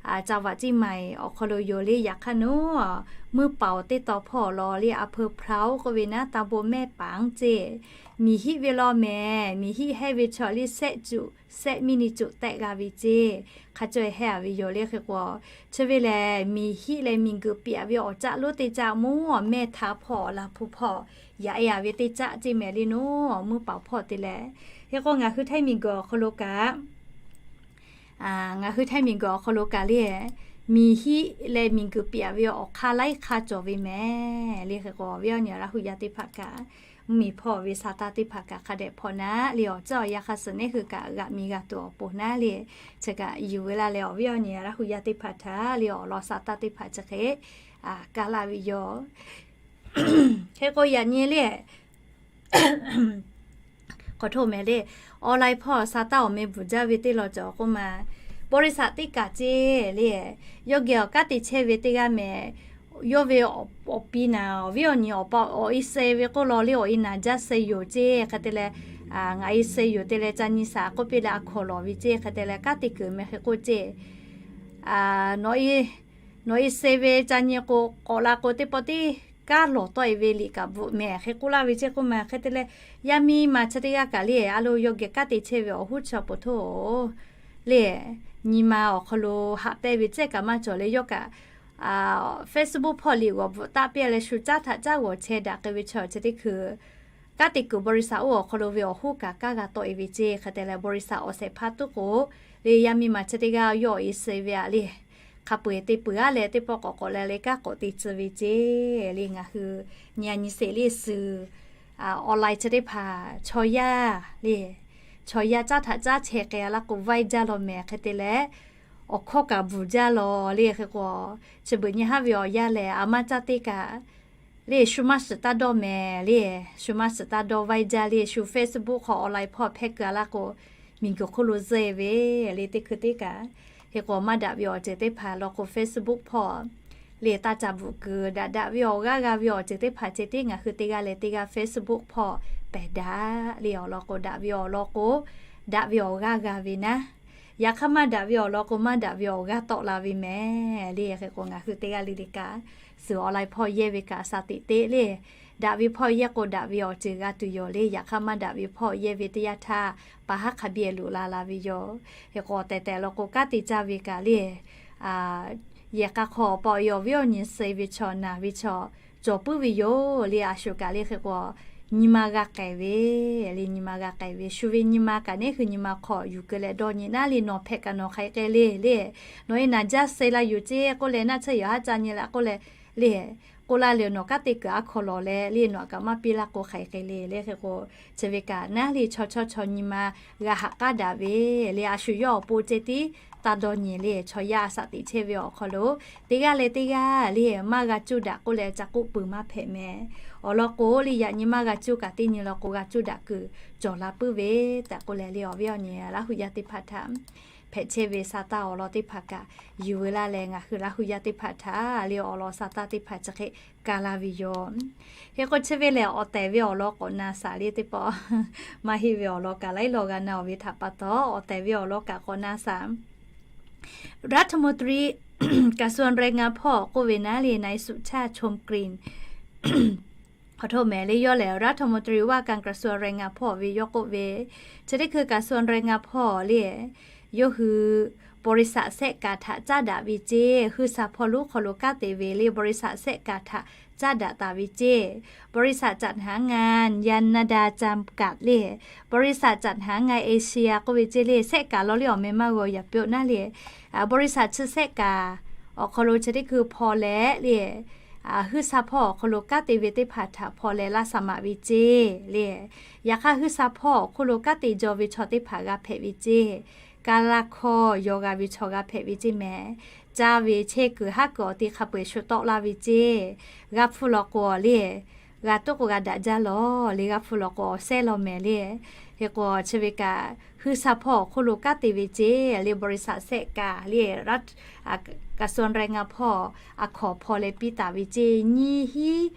จังหวัดเชียงใหม่ awˬ hk'aw lo yoˬ le. Yaꞈ hk'aˇ nawˉ, muiˇ paˍ awˬ teˇ tawn hpawˇ awˬ lawn le, a peu พร้าว k'oˆ ve naˉ, ตำบลแม่ป๋าง ceˇ. Miˬ hiˆ ve law mehˍ. Miˬ hiˆ hehnˇ ve chaw le, sehˆ cuꞈ sehˆ miˇ ni cuꞈ tehˆ g'a ve ceˇ. Hk'a caweh hehnˇ a ve yoˬ le. Hk'e k'o, chi ve lehˬ miˬ hiˆ leh miˬ guiˬ piˍ ve awˬ caˆ lonˉ teˇ caˆ mvuhˇ mehˇ htaꞈ hpawˇ laˬ hpu hpawˇ yaꞈ e a ve teˇ caˆ ceˇ mehˍ le nawˉ, muiˇ paˍ hpawˇ te leh. Hk'e k'o, ngaˬ hui Htaiˇ miˬ guiˬ awˬ hk'aw lo kaꞈ ngaˬ hui Htaiˇ miˬ guiˬ awˬ hk'aw lo kaꞈ le, miˬ hiˆ leh miˬ guiˬ piˍ ve awˬ hk'aˇ laiˉ hk'aˇ cawˬ ve mehˍ le. Hk'e k'o, awˬ viˉ awˬ nyi Laˇ hu yaˇ teˇ hpaˍ kaꞈ, mvuhˇmiˬ hpawˇ ve sa taˇ teˇ hpaˍ kaꞈ hk'a dehꞈ hpawˇ naˉ le, awˬ caˉ awˬ yanˇ hk'a suhˍ neˇ hui kaꞈ g'aꞈ mi g'a tuˬ awˬ pon naˉ le, chi kaꞈ yuˬ veu laˇ leh, awˬ viˉ awˬ nyi Laˇ hu yaˇ teˇ hpaˍ htaꞈ le awˬ lawn sa taˇ teˇ hpaˍ chi hk'e kaˇ laˇ ve yoˬ. Hk'e k'o, yaꞈ nyi le ขอโทษ mehˍ le, online hpawˇ sa taˇ awˬ meh bvuhˬ jaˇ ve teˇ law cawˬ k'oˆ ma. บริษัท teˇ kaꞈ ceˇ le, yawˇ geh awˬ kanˉ te chehˇ ve teˇ g'aˇ mehˍ. Yawˇ ve awˬ pi naˍ, awˬ viˉ awˬ nyi awˬ pa awˬ e suh ve k'oˆ law le, awˬ e naˍ jaˇ suh yoˬ ceˇ. Hk'e te leh, ngaˬ e suh yoˬ te leh ca nyi shaˍ k'oˆ piˇ leh a hkawnˍ lawˬ ve ceˇ. Hk'e te leh kanˉ te kuiˬ mehˍ hk'e k'oˆ ceˇ, nawˬ e suh ve ca nyi k'o, k'awꞈ la k'o teˇ pawˆ tiˉ kanˉ lawˬ tawˆ e ve liꞈ kaꞈ bvuhꞈ mehˍ hk'e k'oˆ laˇ ve ceˇ k'oˆ ma. Hk'e te leh, yaˇ miˇ ma chi teˇ g'aˇ kaꞈ le, a lo yawˇ geh kanˉ te chehˇ ve awˬ hoˉ chi awˬ pon htoˇ le, nyi ma awˬ hk'aw lo haꞈ pehnˇ ve cehˇ kaꞈ maˇ cawˬ leh, yawˇ kaꞈ Facebook hpawˇ liꞈ g'awˬ bvuhꞈ taˆ piˇ leh, shu caˉ htaꞈ caˉ g'awˬ chehˇ daꞈ k'ai ve chaw chi teˇ hkui kanˉ te kuiˬ บริษัท oˇ awˬ hk'aw lo ve awˬ hoˉ kaꞈ kanˉ g'a tawˆ e ve ceˇ. Hk'e te leh บริษัท awˬ shehˍ hpaˇ tuˉ k'o le, yaˇ miˇ ma chi teˇ g'aˇ yawˇ awˬ e suh ve a le, hk'a peu eˬ te peuˬ a leh teˇ pawˆ k'awꞈ k'awꞈ leh le kanˉ k'awꞈ te tcuh ve ceˇ le. Ngaˬ hui nyi a nyi sheˍ le, suhˍ online chi teˇ hpaˍ chaw yaˇ le, chaw yaˇ caˉ htaꞈ caˉ chehˇ k'ai a laˇ k'o vaiˇ jaˇ law mehˍ. Hk'e te leh, awˬ hkawˇ kaꞈ bvuhˬ jaˇ law le. Hk'e k'o, chi beuꞈ nyi haˉ ve awˬ yanˇ lehˬ, a maˇ caˇ teˇ kaꞈ le, shu maˇ suhˍ taˇ dawˇ mehˍ le, shu maˇ suhˍ taˇ dawˇ vaiˇ jaˇ le. Shu Facebook hk'aw online hpawˇ hpehˇ keu a laˇ k'o, miˬ guiˬ hk'oˆ lo zuhˆ e ve le, teˇ hkui teˇ kaꞈ. Hk'e k'o, maˇ daꞈ ve awˬ ceuˬ teˇ hpaˍ law k'o Facebook hpawˇ le taˇ ca bvuhꞈ keu daꞈ. Daꞈ ve awˬ g'aˇ g'a ve awˬ ceuˬ teˇ hpaˍ ceh tiˉ ngaˬ hui teˇ g'aˇ leh teˇ g'aˇ Facebook hpawˇ pehˬ daꞈ le. Awˬ lawn k'o, daꞈ ve awˬ lawn k'o, daꞈ ve awˬ g'aˇ g'a ve naˉ. Yaꞈ hk'aˇ maˇ daꞈ ve awˬ lawn k'o, maˇ daꞈ ve awˬ g'aˇ tawˆ la ve mehˍ le. Hk'e k'o, ngaˬ hui teˇ g'aˇ le le kaꞈ suhˍ online hpawˇ yehˇ ve kaꞈ shaˍ tiꞈ teˇ le, daꞈ ve hpawˇ yehˇ k'o daꞈ ve awˬ ceuˬ g'a tuˬ yoˬ le. Yaꞈ hk'aˇ maˇ daꞈ ve hpawˇ yehˇ ve teˇ yanˇ htaˇ, pa haˉ hk'a biˇ loꞈ la la ve yoˬ. Hk'e k'o, tehˬ tehˬ law k'o, kanˉ te caˇ ve kaꞈ le, yehˬ k'a hk'aw pa awˬ e awˬ viˉ awˬ nyi suh ve chaw naˍ ve chaw cawˬ puiˉ ve yoˬ le. A shu kaꞈ le hk'e k'o, nyi ma g'a k'ai ve le, nyi ma g'a k'ai ve, shu ve nyi ma kaꞈ neˇ hui nyi ma hk'aw yuˬ keu leh dawˇ nyi naˉ le. Nawˬ hpehꞈ kaꞈ nawˬ hk'aiˬ k'ai le le, nawˬ e naˍ jaˇ suh la yoˬ ceˇ k'oˆ leh, naˆ tsuhˇ yawˬ haˉ ca nyi la k'oˆ leh le, k'oˆ laˇ le, nawˬ kanˉ te kuiˬ a hkaw lawˬ leh le, nawˬ kaꞈ maˇ piˇ laˇ k'o hk'aiˬ k'ai le le. Hk'e k'o, chi ve kaꞈ naˉ le chaw chawˇ chaw nyi ma g'a haꞈ k'aˉ daꞈ ve le. A shu yawˇ awˬ pon ceh tiˉ taˇ dawˇ nyi le, chaw yaˇ a shaꞈ teꞈ chehˇ ve awˬ hk'aw lo teˇ g'aˇ leh teˇ g'aˇ le maˇ g'a cuˇ daꞈ k'oˆ leh ca k'oˆ peuˬ maˇ hpehꞈ mehˍ. Awˬ lawn k'o le, yaꞈ nyi maˇ g'a cuˇ kaꞈ teˇ nyi law k'o g'a cuˇ daꞈ kuiˬ cawˬ la puiˉ ve tehꞈ k'oˆ leh le, awˬ viˉ awˬ nyi Laˇ hu yaˇ teˇ hpaˍ htaꞈ hpehꞈ chehˇ ve sa taˇ awˬ lawn teˇ hpaˍ kaꞈ yuˬ veu laˇ leh, ngaˬ hui Laˇ hu yaˇ teˇ hpaˍ htaꞈ le awˬ lawn sa taˇ teˇ hpaˍ chi hk'e kaˇ laˇ ve yoˬ. Hk'e k'o chi ve lehˬ, awˬ tehˬ ve awˬ lawn k'awꞈ na shaˍ le teˇ pawˆ, maˇ heˆ ve awˬ lawn kaꞈ laiˉ law g'a na-oˬ ve htaꞈ pa taw, awˬ tehˬ ve awˬ lawn kaꞈ k'awꞈ na shaˍ. รัฐมนตรี กระทรวงแรงงาน hpawˇ k'oˆ ve naˉ le, นายสุชาติ ชมกลิ่น hk'aˬ htoꞈ mehˍ le yawˇ lehˬ รัฐมนตรีว่าการกระทรวงแรงงาน hpawˇ ve yawˇ k'oˆ ve, chi teˇ hkui กระทรวงแรงงาน hpawˇ le, yawˇ hui บริษัท shehˆ kaˍ htaꞈ caˉ daꞈ ve ceˇ, hui sha hpawˇ lonˉ hk'aw lo kanˉ te ve le บริษัท shehˆ kaˍ htaꞈ caˉ daꞈ taˍ ve ceˇ, บริษัท จัดหางาน ยานาดา จำกัด le, บริษัท จัดหางาน เอเชีย k'oˆ ve ceˇ le, shehˆ kaˍ law le awˬ meh maˇ g'aw yaꞈ pyawˆ naˉ le, บริษัท chi shehˆ kaˍ awˬ hk'aw lo chi teˇ hkui hpaw leh le, hui sha hpawˇ awˬ hk'aw lo kanˉ te ve teˇ hpaˍ htaꞈ hpaw leh laˇ sha maꞈ ve ceˇ le. Yaꞈ hk'aˇ hui sha hpawˇ awˬ hk'oˆ lo kanˉ te jaw ve chaw teˇ hpaˍ g'a hpehꞈ ve ceˇ, kaˇ laˇ hkawˇ yaw g'a ve chaw g'a hpehꞈ ve ceˇ mehˍ. Caˇ ve chehˇ kuiˬ haˉ kuiˬ awˬ te hk'a peu-eˬ shu tawˆ laˇ ve ceˇ, g'a hpfuhˇ lawˬ k'o le, g'a toˆ k'o g'a daꞈ jaˇ lawˬ le, g'a hpfuhˇ lawˬ k'o awˬ sehˉ law mehˍ le. Hk'e k'o chi ve kaꞈ hui sha hpawˇ awˬ hk'oˆ lo kanˉ te ve ceˇ le, บริษัท shehˆ kaˍ le, กระทรวงแรงงาน hpawˇ a hkawˍ hpaw leh piˇ taˍ ve ceˇ, nyiˇ hinˉ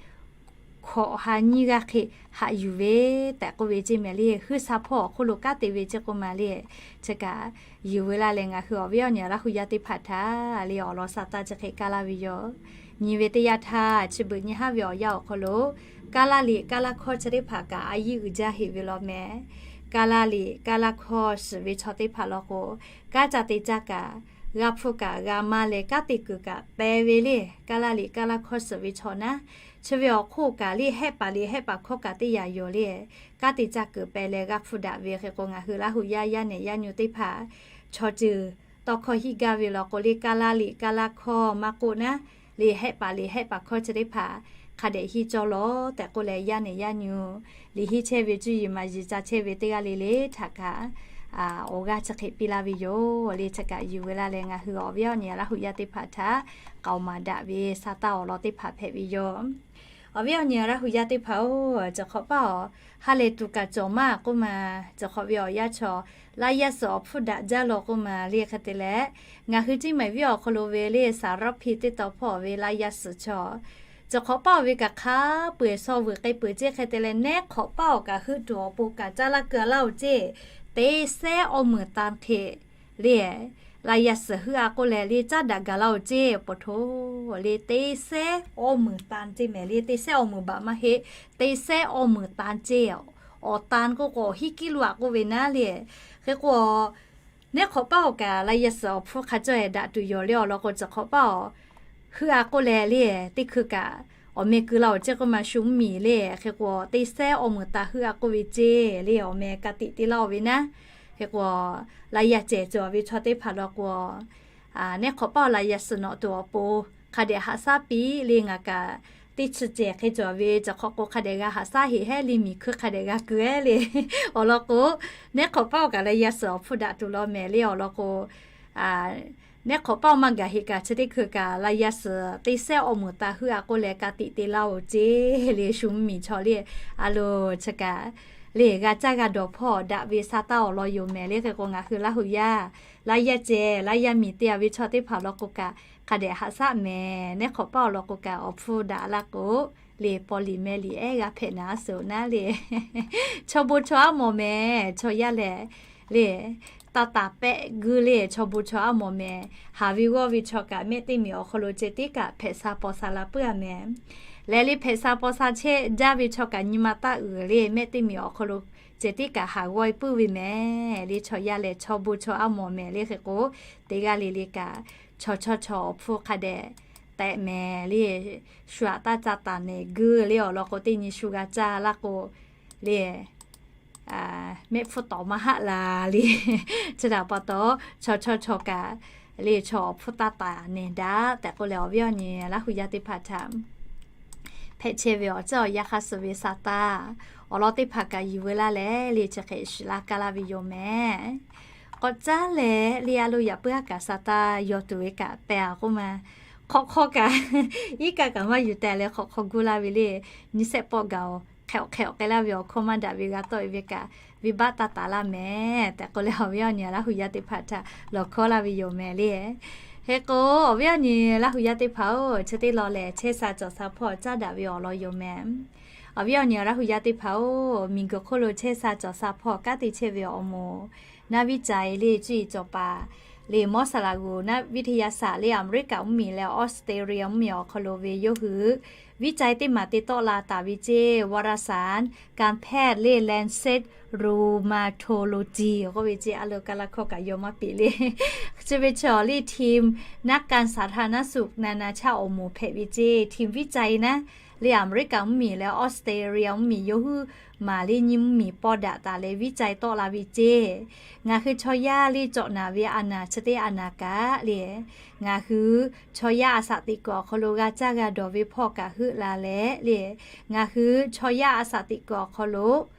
hkawꞈ ha nyiˇ g'aˇ hk'e haꞈ yuˬ ve tehꞈ k'oˆ ve ceˇ mehˍ le. Hui sha hpawˇ awˬ hk'oˆ lo kanˉ te ve ceˇ k'oˆ ma le, chi kaꞈ yuˬ veu laˇ leh ngaˬ hui awˬ viˉ awˬ nyi Laˇ hu yaˇ teˇ hpaˍ htaꞈ le awˬ lawn sa taˇ chi hk'e kaˇ laˇ ve yoˬ. Nyi ve teˇ yanˇ htaˇ chi beuꞈ nyi haˉ ve awˬ yanˇ awˬ hk'aw lo, kaˇ laˇ liꞈ kaˇ laˇ hkawˇ chi teˇ hpaˍ kaꞈ a yiˇ uiˍ jaˇ heꞈ ve law mehˍ. Kaˇ laˇ liꞈ kaˇ laˇ hkawˇ shiˍ ve chaw teˇ hpaˍ law k'o, kanˉ ca te caˇ kaꞈ, g'a hpfuhˇ kaꞈ g'a maˇ leh kanˉ te kuiˬ kaꞈ peh ve le. Kaˇ laˇ liꞈ kaˇ laˇ hkawˇ shiˍ ve chaw naˉ, chi ve awˬ hk'oˆ kaꞈ le hehˆ paˍ liꞈ hehˆ paˍ hkawˇ kaꞈ teˇ yanˇ yoˬ le. Kanˉ te caˇ kuiˬ peh leh g'a hpfuhˇ daꞈ ve hk'e k'o, ngaˬ hui Laˇ hu yaˇ yaˇ nehˬ yaˇ nyu teˇ hpaˍ chaw ceuˬ tawˇ hkawˇ hiˆ gaˇ ve law k'o le, kaˇ laˇ liꞈ kaˇ laˇ hkawˇ maˇ k'oˆ naˉ, liꞈ hehˆ paˍ liꞈ hehˆ paˍ hkawˇ chi teˇ hpaˍ hk'a dehꞈ hiˆ cawˇ lawˬ tehꞈ k'oˆ leh, yaˇ nehˬ yaˇ nyu liꞈ hiˆ chehˇ ve cuˇ yiˍ maˍ yiˍ ca chehˇ ve teˇ g'aˇ le le htaꞈ kaꞈ awˬ g'aˇ chi hk'e piˇ laˇ ve yoˬ le. Chi kaꞈ yuˬ veu laˇ leh ngaˬ hui awˬ viˉ awˬ nyi Laˇ hu yaˇ teˇ hpaˍ htaꞈ k'aoˍ maˍ daꞈ ve sa taˇ awˬ lawn teˇ hpaˍ hpehꞈ ve yoˬ. Awˬ viˉ awˬ nyi Laˇ hu yaˇ teˇ hpaˍ-oˬ, ciˬ hk'awꞈ paˇ awˬ ha lehˬ tuˬ kaꞈ cawˬ maˇ k'oˆ ma, ciˬ hk'awꞈ ve awˬ yanˇ chaw laˇ yaˇ suhˍ awˬ hpfuhˇ daꞈ jaˇ law k'oˆ ma le hk'e te leh, ngaˬ hui Ciˇ mehˍ viˉ awˬ hk'aw lo ve le สารพี teˇ taw hpawˇ ve laˇ yaˇ suhˍ chaw, ciˬ hk'awꞈ paˇ awˬ ve kaꞈ hk'a peu-eˬ shaw vuiˬ k'ai peuˬ ceˇ hk'e te leh, neˉ hk'awꞈ paˇ awˬ kaꞈ heuˆ tuˬ awˬ pon kaꞈ caˇ laˇ keu-a laˇ-oˬ ceˇ, teˇ sehˉ awˇ meunˍ tan hk'e le, laˇ yaˇ suhˍ heuˆ-a k'oˆ leh le caˉ daꞈ gaˬ laˇ-oˬ ceˇ, paw hto le teˇ sehˉ awˇ meunˍ tan ceˇ mehˍ le. Teˇ sehˉ awˇ meunˍ baꞈ maˇ heˆ, teˇ sehˉ awˇ meunˍ tan ceˇ. Awˬ tan k'oˆ k'o hiˉ kiˉ lo-a k'oˆ ve naˉ le. Hk'e k'o, neˉ hk'awꞈ paˇ awˬ kaꞈ laˇ yaˇ suhˍ awˬ hpfuhˇ hk'a cawˇ-e daꞈ tuˬ yoˬ le awˬ lawn k'o, ciˬ hk'awꞈ paˇ awˬ heuˆ-a k'oˆ leh le, teˇ hkui kaꞈ awˬ meh keu laˇ-oˬ ceˇ k'oˆ ma shu mvuhˇ miˬ le. Hk'e k'o, teˇ sehˉ awˇ meunˍ tan heuˆ-a k'oˆ ve ceˇ le, awˬ meh ka tiꞈ te laˇ-oˬ ve naˉ. Hk'e k'o, laˇ yaˇ cehˬ cawˬ ve chaw teˇ hpaˍ law k'o, neˉ hk'awꞈ paˇ awˬ laˇ yaˇ suhˍ nawꞈ tuˬ awˬ pon hk'a dehꞈ haꞈ shaˉ piˇ le. Ngaˬ kaꞈ teˇ chi cehˬ hk'e cawˬ ve, ciˬ hk'awꞈ k'o hk'a dehꞈ g'a haꞈ shaˉ heꞈ heˉ le, miˬ hkui hk'a dehꞈ g'a keu-e le. Awˬ lawn k'o, neˉ hk'awꞈ paˇ awˬ kaꞈ laˇ yaˇ suhˍ awˬ hpfuhˇ daꞈ tuˬ law mehˍ le awˬ lawn k'o, neˉ hk'awꞈ paˇ awˬ maˇ gaˬ heꞈ kaꞈ chi teˇ hkui kaꞈ laˇ yaˇ suhˍ teˇ sehˉ awˇ meunˍ tan heuˆ-a k'oˆ leh ka tiꞈ te laˇ-oˬ ceˇ le, shu mvuhˇ miˬ chaw le. A lo, chi kaꞈ le g'a caˇ g'a dawˬ hpawˇ daꞈ ve sa taˇ awˬ lawn yoˬ mehˍ le. Hk'e k'o, ngaˬ hui Laˇ hu yaˇ, laˇ yaˇ cehˬ laˇ yaˇ miˬ te-a ve chaw teˇ hpaˍ law k'o kaꞈ hk'a dehꞈ haꞈ shaˉ mehˍ. Neˉ hk'awꞈ paˇ awˬ lawn k'o kaꞈ awˬ hpfuhˇ daꞈ laˇ k'o le, paw liꞈ meh liꞈ ehˉ g'a hpehꞈ naˍ suhˍ naˉ le. Chaw bon chaw aˉ mawˬ mehˍ, chaw yaˇ lehˬ le, taˇ taˍ pehˆ guˇ le, chaw bon chaw aˉ mawˬ mehˍ. Haˍ ve g'awˇ ve chaw kaꞈ mehˆ teˇ miˬ awˬ hk'aw lo ceh tiˉ kaꞈ hpehꞈ sha paw sha la puiˉ-a mehˍ. Lehˬ le, hpehꞈ sha paw sha chehˇ jaˇ ve chaw kaꞈ nyi ma taˇ uiˍ le, mehˆ teˇ miˬ awˬ hk'aw lo ceh tiˉ kaꞈ haˍ g'awˇ-e puiˉ ve mehˍ le. Chaw yaˇ lehˬ chaw bon chaw aˉ mawˬ mehˍ le. Hk'e k'o, teˇ g'aˇ le le kaꞈ chaw chawˇ chaw awˬ hpfuhˇ hk'a dehꞈ tehꞈ mehˍ le. Shu aꞈ taˇ ca taˍ nehˬ guˇ le awˬ lawn k'o, teˇ nyi shu g'a caˇ laˇ k'o le, mehˆ hpfuhˇ tawˍ maˇ haˆ la le. Chi htaꞈ pa taw, chaw chawˇ chaw kaꞈ le chaw awˬ hpfuhˇ taˇ taˍ nehˬ daꞈ tehꞈ k'oˆ leh, awˬ viˉ awˬ nyi Laˇ hu yaˇ teˇ hpaˍ htaꞈ hpehꞈ chehˇ ve awˬ ceuˬ awˬ yanˇ hk'aˇ suh ve sa taˇ awˬ lawn teˇ hpaˍ kaꞈ yuˬ veu laˇ leh le, chi hk'e shiˍ laˇ kaˇ laˇ ve yoˬ mehˍ. K'awꞈ caˉ leh le, a lo yaꞈ puiˉ haˉ kaꞈ sa taˇ yaw tuˬ ve kaꞈ pehˬ-a k'oˆ ma. Hk'awꞈ hk'aw kaꞈ iˉ kaˆ kaꞈ maˇ yuˬ tehꞈ leh hk'awꞈ hk'aw guˇ laˇ ve le. Nyiˇ shehˆ pawˆ gaˬ-oˬ, hk'e awˬ hk'e awˬ k'ai laˇ ve awˬ hkawˇ maˇ daꞈ ve g'a tawˆ e ve kaꞈ, venˇbaˆ taˇ taˍ laˇ mehˍ tehꞈ k'oˆ leh, awˬ viˉ awˬ nyi Laˇ huˍ yaˇ teˇ hpaˍ htaꞈ lawˬ hkawˇ laˇ ve yoˬ mehˍ le. Hk'e k'o, awˬ viˉ awˬ nyi Laˇ huˍ yaˇ teˇ hpaˍ-oˬ, chi teˇ law lehˬ chehˇ sha cawˬ sha hpawˇ caˉ daꞈ ve awˬ lawn yoˬ mehˍ. Awˬ viˉ awˬ nyi Laˇ huˍ yaˇ teˇ hpaˍ-oˬ, miˬguiˬ hk'oˆ lo chehˇ sha cawˬ sha hpawˇ kanˉ te chehˇ ve awˬ moˍ naˆ viˉ ca-e le cuˇ yiˍ cawˬ paˍ le, mawˇ saˍ laˍ g'uˬ naˆ viˉ te yaˇ saˍ le, Aˍmeˍriˆkaˍ mvuhˇmiˬ leh Australia mvuhˇmiˬ awˬ hk'aw lo ve yawˇ hui viˉ ca-e teˇ maˬ te tawˆ la taˍ ve ceˇ, วารสารการแพทย์ le Lancet Rheumatology k'oˆ ve ceˇ, a lo ka laˇ hkawˇ kaꞈ yaw maˇ peꞈ le. Chi ve chi awˬ le ทีมนักการสาธารณสุข นานาชาติ awˬ moˍ hpehꞈ ve ceˇ, ทีมวิจัย naˉ le Aˍmeˍriˆkaˍ mvuhˇmiˬ leh Australia mvuhˇmiˬ yawˇ hui maˍ le nyi mvuhˇmiˬ paw daꞈ taˍ leh viˉ ca-e tawˆ la ve ceˇ. Ngaˬ hui chaw yaˇ le cawꞈ naˍ ve a naˍ chi teˇ a naˍ kaꞈ le, ngaˬ hui chaw yaˇ a saꞈ teꞈ kuiˬ awˬ hk'aw lo g'a caˇ g'a dawˬ ve hpawˇ kaꞈ heuˆ la leh le, ngaˬ hui chaw yaˇ a saꞈ teꞈ kuiˬ awˬ hk'aw lo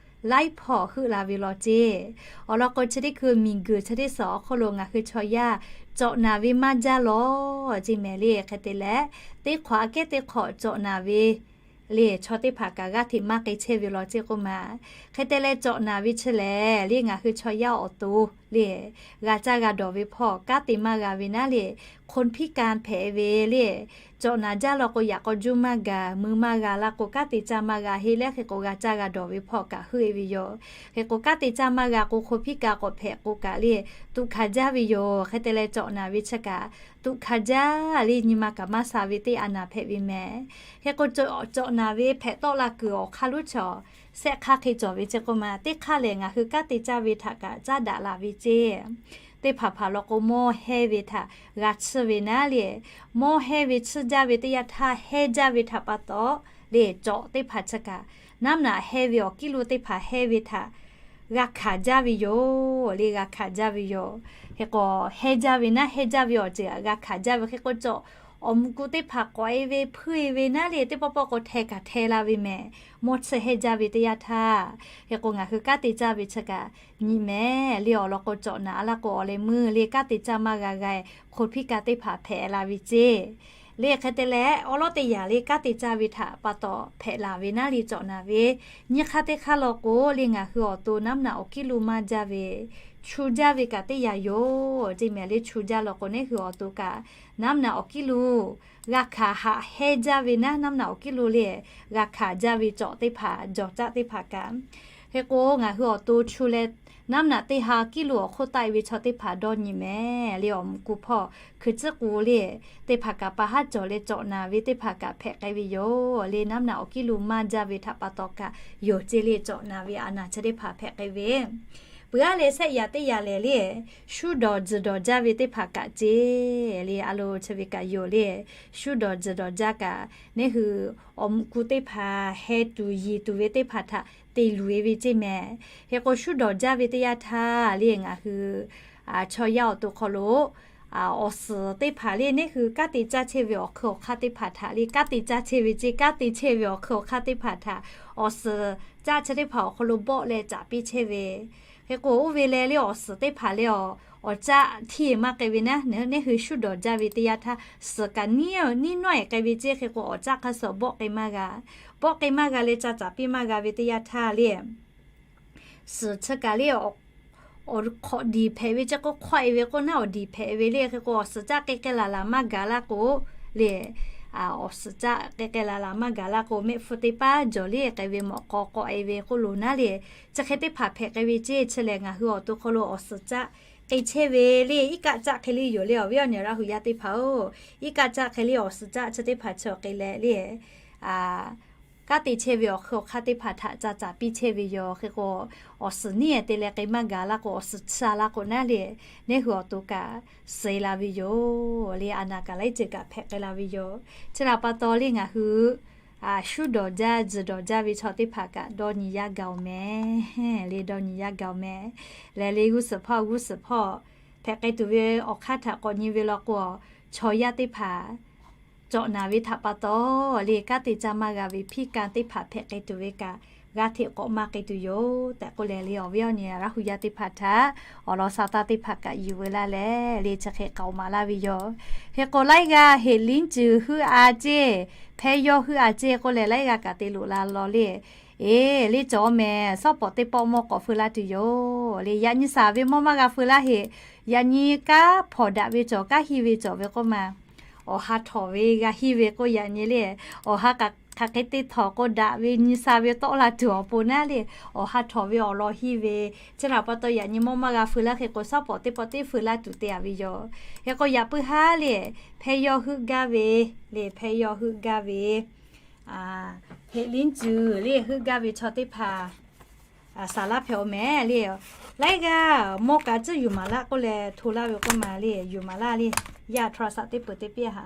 laiˉ hpawˇ heuˆ la ve law ceˇ. Awˬ lawn k'o, chi teˇ hkui miˬguiˬ chi teˇ suhˍ awˬ hk'oˆ lo ngaˬ hui chaw yaˇ cawꞈ naˍ ve maˇ jaˇ law ceˇ mehˍ le. Hk'e te leh, teˇ hk'awꞈ aꞈ kehˉ teˇ hk'awꞈ cawꞈ naˍ ve le chaw teˇ hpaˍ kaꞈ g'aˇ hteꞈ maˇ k'ai chehˇ ve law ceˇ k'oˆ ma. Hk'e te leh, cawꞈ naˍ ve chi lehˬ le ngaˬ hui chaw yaˇ awˬ to le g'a caˇ g'a dawˬ ve hpawˇ kanˉ te maˇ g'a ve naˉ le, คนพิการ hpehꞈ ve le, cawꞈ naˍ jaˇ law k'o, yaꞈ k'aw juˇ maˇ gaˬ, mui maˇ g'a laˇ k'o, kanˉ te caˇ maˇ g'a heˆ leh, hk'e k'o g'a caˇ g'a dawˬ ve hpawˇ kaꞈ heuˆ e ve yoˬ. Hk'e k'o, kanˉ te caˇ maˇ g'a k'o, คนพิการ k'awꞈ hpehꞈ k'o kaꞈ le, tuꞈ hkanˍ jaˇ ve yoˬ. Hk'e te leh, cawꞈ naˍ ve chi kaꞈ tuꞈ hkanˍ jaˇ le, nyi ma kaꞈ maˇ sha ve teˇ a naˍ hpehꞈ ve mehˍ. Hk'e k'o, cawꞈ naˍ ve hpehꞈ tawˆ la kuiˬ awˬ hk'aˇ lonˉ chaw shehˆ hk'aˇ hk'e cawˬ ve ceˇ k'oˆ ma. Teˇ hk'aˇ lehˬ, ngaˬ hui kanˉ te caˇ ve htaꞈ kaꞈ caˉ daꞈ la ve ceˇ. Teˇ hpaˍ hpaˍ law k'o, mawˇ hehnˇ ve htaꞈ g'a tsuhˇ ve naˉ le, mawˇ hehnˇ ve tsuhˇ jaˇ ve teˇ yanˇ htaˇ, hehnˇ jaˇ ve htaꞈ pa taw le, cawꞈ teˇ hpaˍ chi kaꞈ naˉ mnaꞈ hehnˇ ve awˬ kiˉ lo teˇ hpaˍ hehnˇ ve htaꞈ g'a hkanˍ jaˇ ve yoˬ le, g'a hkanˍ jaˇ ve yoˬ. Hk'e k'o, hehnˇ jaˇ ve naˉ, hehnˇ jaˇ ve awˬ ceuˬ g'a hkanˍ jaˇ ve. Hk'e k'o, cawꞈ awˬ muꞈ ku teˇ hpaˍ k'awꞈ e ve hpuiˇ e ve naˉ le, teˇ pawˆ pawˆ k'o hteh kaꞈ hteh la ve mehˍ. Mawˇ tsuhˇ hehnˇ jaˇ ve teˇ yanˇ htaˇ, hk'e k'o, ngaˬ hui kanˉ te caˇ ve chi kaꞈ nyi mehˍ le. Awˬ lawn k'o, cawꞈ naˍ laˇ k'o, awˬ leh meuˇ le kanˉ te caˇ maˇ g'a g'a e คนพิการ teˇ hpaˍ hpehꞈ la ve ceˇ. Le hk'e te leh, awˉ lawˉ teˇ yanˇ le kanˉ te caˇ ve htaꞈ pa taw hpehꞈ la ve naˉ le, cawꞈ naˍ ve nyiˇ hk'aˇ teˇ hk'aˇ law k'o le, ngaˬ hui awˬ to naˉ mnaꞈ awˬ kiˉ lo maˇ jaˇ ve, chu jaˇ ve kaꞈ teˇ yanˇ yoˬ ceˇ mehˍ le. Chu jaˇ law k'o, neˇ hui awˬ to kaꞈ naˉ mnaꞈ awˬ kiˉ lo g'a hkanˍ haꞈ hehnˇ jaˇ ve naˉ, naˉ mnaꞈ awˬ kiˉ lo le g'a hkanˍ jaˇ ve cawꞈ teˇ hpaˍ, jawˬ caˆ teˇ hpaˍ kaꞈ. Hk'e k'o, ngaˬ hui awˬ to chu leh naˉ mnaꞈ teˇ ha kiˉ lo awˬ hk'oˆ taˆ e ve chaw teˇ hpaˍ dawˇ nyi mehˍ le. Awˬ muꞈ ku hpawˇ hkui tcuhˉ k'o le, teˇ hpaˍ kaꞈ pa haˉ cawˬ leh cawꞈ naˍ ve teˇ hpaˍ kaꞈ hpehꞈ k'ai ve yoˬ le. Naˉ mnaꞈ awˬ kiˉ lo maˇ jaˇ ve htaꞈ pa taw kaꞈ yoˬ ceˇ le, cawꞈ naˍ ve a naˍ chi teˇ hpaˍ hpehꞈ k'ai ve. Peuˬ aˉ leh, shehˆ yaꞈ teˇ yaꞈ lehˬ le, shuˉ dawˬ tzuhˬ dawˬ jaˇ ve teˇ hpaˍ kaꞈ ceˇ le. A lo chi ve kaꞈ yoˬ le, shuˉ dawˬ tzuhˬ dawˬ jaˇ kaꞈ, neˇ hui awˬ muꞈ ku teˇ hpaˍ heh tuˬ yiˍ tuˬ ve teˇ hpaˍ htaꞈ te luˬ e ve ceˇ mehˍ. Hk'e k'o, shuˉ dawˬ jaˇ ve teˇ yanˇ htaˇ le, ngaˬ hui chaw yaˇ awˬ to hk'aw lo awˬ suhˍ teˇ hpaˍ le, neˇ hui kanˉ te caˇ chehˇ ve awˬ hk'ui awˬ hk'aˇ teˇ hpaˍ htaꞈ le, kanˉ te caˇ chehˇ ve ceˇ, kanˉ te chehˇ ve awˬ hk'ui awˬ hk'aˇ teˇ hpaˍ htaꞈ awˬ suhˍ caˆ chi teˇ hpaˍ awˬ hk'aw lo bawˆ leh caꞈ piˇ chehˇ ve. Hk'e k'o, oˇ ve leh le, awˬ suhˍ teˇ hpaˍ le, awˬ caˆ htiˇ maˇ k'ai ve naˉ, neˇ hui shuˉ dawˬ jaˇ ve teˇ yanˇ htaˇ, suhˍ kaꞈ niˉ nawˉ e k'ai ve ceˇ. Hk'e k'o, awˬ caˆ hk'a suhˍ bawˆ k'ai maˇ g'a, bawˆ k'ai maˇ g'a leh caˇ caꞈ piˇ maˇ g'a ve teˇ yanˇ htaˇ le, suhˍ chi kaꞈ le, awˬ hk'awꞈ diˬ hpehꞈ ve ceˇ k'o, hk'awˆ e ve k'o naˉ awˬ diˬ hpehꞈ ve le. Hk'e k'o, awˬ suhˍ caˆ k'ai k'ai laˬ laˬ maˇ gaˬ laˇ k'o le, awˬ suhˍ caˆ k'ai k'ai laˬ laˬ maˇ gaˬ laˇ k'o, mehˆ hpfuh teˇ paˉ jawˬ le k'ai ve mawꞈ k'aw k'awꞈ e ve k'oˆ lo naˉ le, chi hk'e teˇ hpaˍ hpehꞈ k'ai ve ceˇ. Chi lehˬ, ngaˬ hui awˬ to hk'aw lo awˬ suhˍ caˆ k'ai chehˇ ve le, iˉ kaˆ caˆ hk'e le yoˬ le. Awˬ viˉ awˬ nyi Laˇ huˍ yaˇ teˇ hpaˍ-oˬ, iˉ kaˆ caˆ hk'e le awˬ suhˍ caˆ chi teˇ hpaˍ chi awˬ k'ai leh le, kanˉ te chehˇ ve awˬ hk'ui awˬ hk'aˇ teˇ hpaˍ htaꞈ caˇ caꞈ piˇ chehˇ ve yoˬ. Hk'e k'o, awˬ suhˍ niˉ e te leh k'ai maˇ gaˬ laˇ k'o, awˬ suhˍ chi a laˇ k'o naˉ le, neˇ hui awˬ to kaꞈ suh e la ve yoˬ le. A naˍ kaꞈ laiˉ ceuˬ kaꞈ hpehꞈ k'ai la ve yoˬ. Chi htaꞈ pa taw le, ngaˬ hui shuˉ dawˬ jaˇ tzuhˬ dawˬ jaˇ ve chaw teˇ hpaˍ kaꞈ dawˇ nyi yaˇ gaˬ oˬ mehˍ le, dawˇ nyi yaˇ gaˬ oˬ mehˍ. Lehˬ le, g'uˇ suhˍ hpawˇ g'uˇ suhˍ hpawˇ hpehꞈ k'ai tuˬ ve awˬ hk'aˇ htaꞈ k'awꞈ nyi ve law k'o, chaw yaˇ teˇ hpaˍ cawꞈ naˍ ve htaꞈ pa taw le, kanˉ te caˇ maˇ g'a ve พิการ teˇ hpaˍ hpehꞈ k'ai tuˬ ve kaꞈ, g'aˇ hteꞈ k'awꞈ maˇ k'ai tuˬ yoˬ tehꞈ k'oˆ leh le, awˬ viˉ awˬ nyi Laˇ huˍ yaˇ teˇ hpaˍ htaꞈ awˬ lawn sa taˇ teˇ hpaˍ kaꞈ yuˬ veu laˇ leh le, chi hk'e k'aoˍ maˍ laˇ ve yoˬ. Hk'e k'o, laiˉ g'aˇ heˍ liˉ cuˬ heuˆ a ceˇ, hpehˇ yawˇ heuˆ a ceˇ k'oˆ leh, laiˉ g'aˇ kaꞈ te loꞈ la law le. Eˬ, le cawˬ mehˍ, shawˉ pawˍ teˇ pawˆ mawˇ k'awꞈ feu laˇ tuˬ yoˬ. Le yaꞈ nyi saˍ ve mawˇ maˇ g'a feu laˇ heꞈ. Yaꞈ nyi kanˉ hpawnˬ daꞈ ve cawˬ, kanˉ hiˇ ve cawˬ ve k'oˆ ma. Awˬ ha htawnˍ ve g'a hiˇ ve k'oˆ yaꞈ nyi le. Awˬ ha hk'aˬ hk'e te htawnˍ k'o daꞈ ve nyi sa ve tawˆ la tuˬ awˬ pon naˉ le. Awˬ ha htawnˍ ve awˬ lawn hiˇ ve, chi htaꞈ pa taw yaꞈ nyi mawˇ maˇ g'a feu laˇ hk'e k'o, shawˉ pawˍ teˇ pawˆ teˇ feu laˇ tuˬ te a ve yoˬ. Hk'e k'o yaꞈ puiˉ haˉ le, hpehˇ yawˇ heuˆ gaˇ ve, le hpehˇ yawˇ heuˆ gaˇ ve, heꞈ liˉ ceuˬ le heuˆ gaˇ ve chaw teˇ hpaˍ saˍ laˇ hpehꞈ-aw mehˍ le. Laiˉ g'aˇ mawˇ kaꞈ tcuhˉ yuˬ maˍ laˇ k'oˆ leh hto laˇ ve k'oˆ ma le, yuˬ maˍ laˇ le. Yaˇ htaw saꞈ teˇ peuˬ te piˇ ha.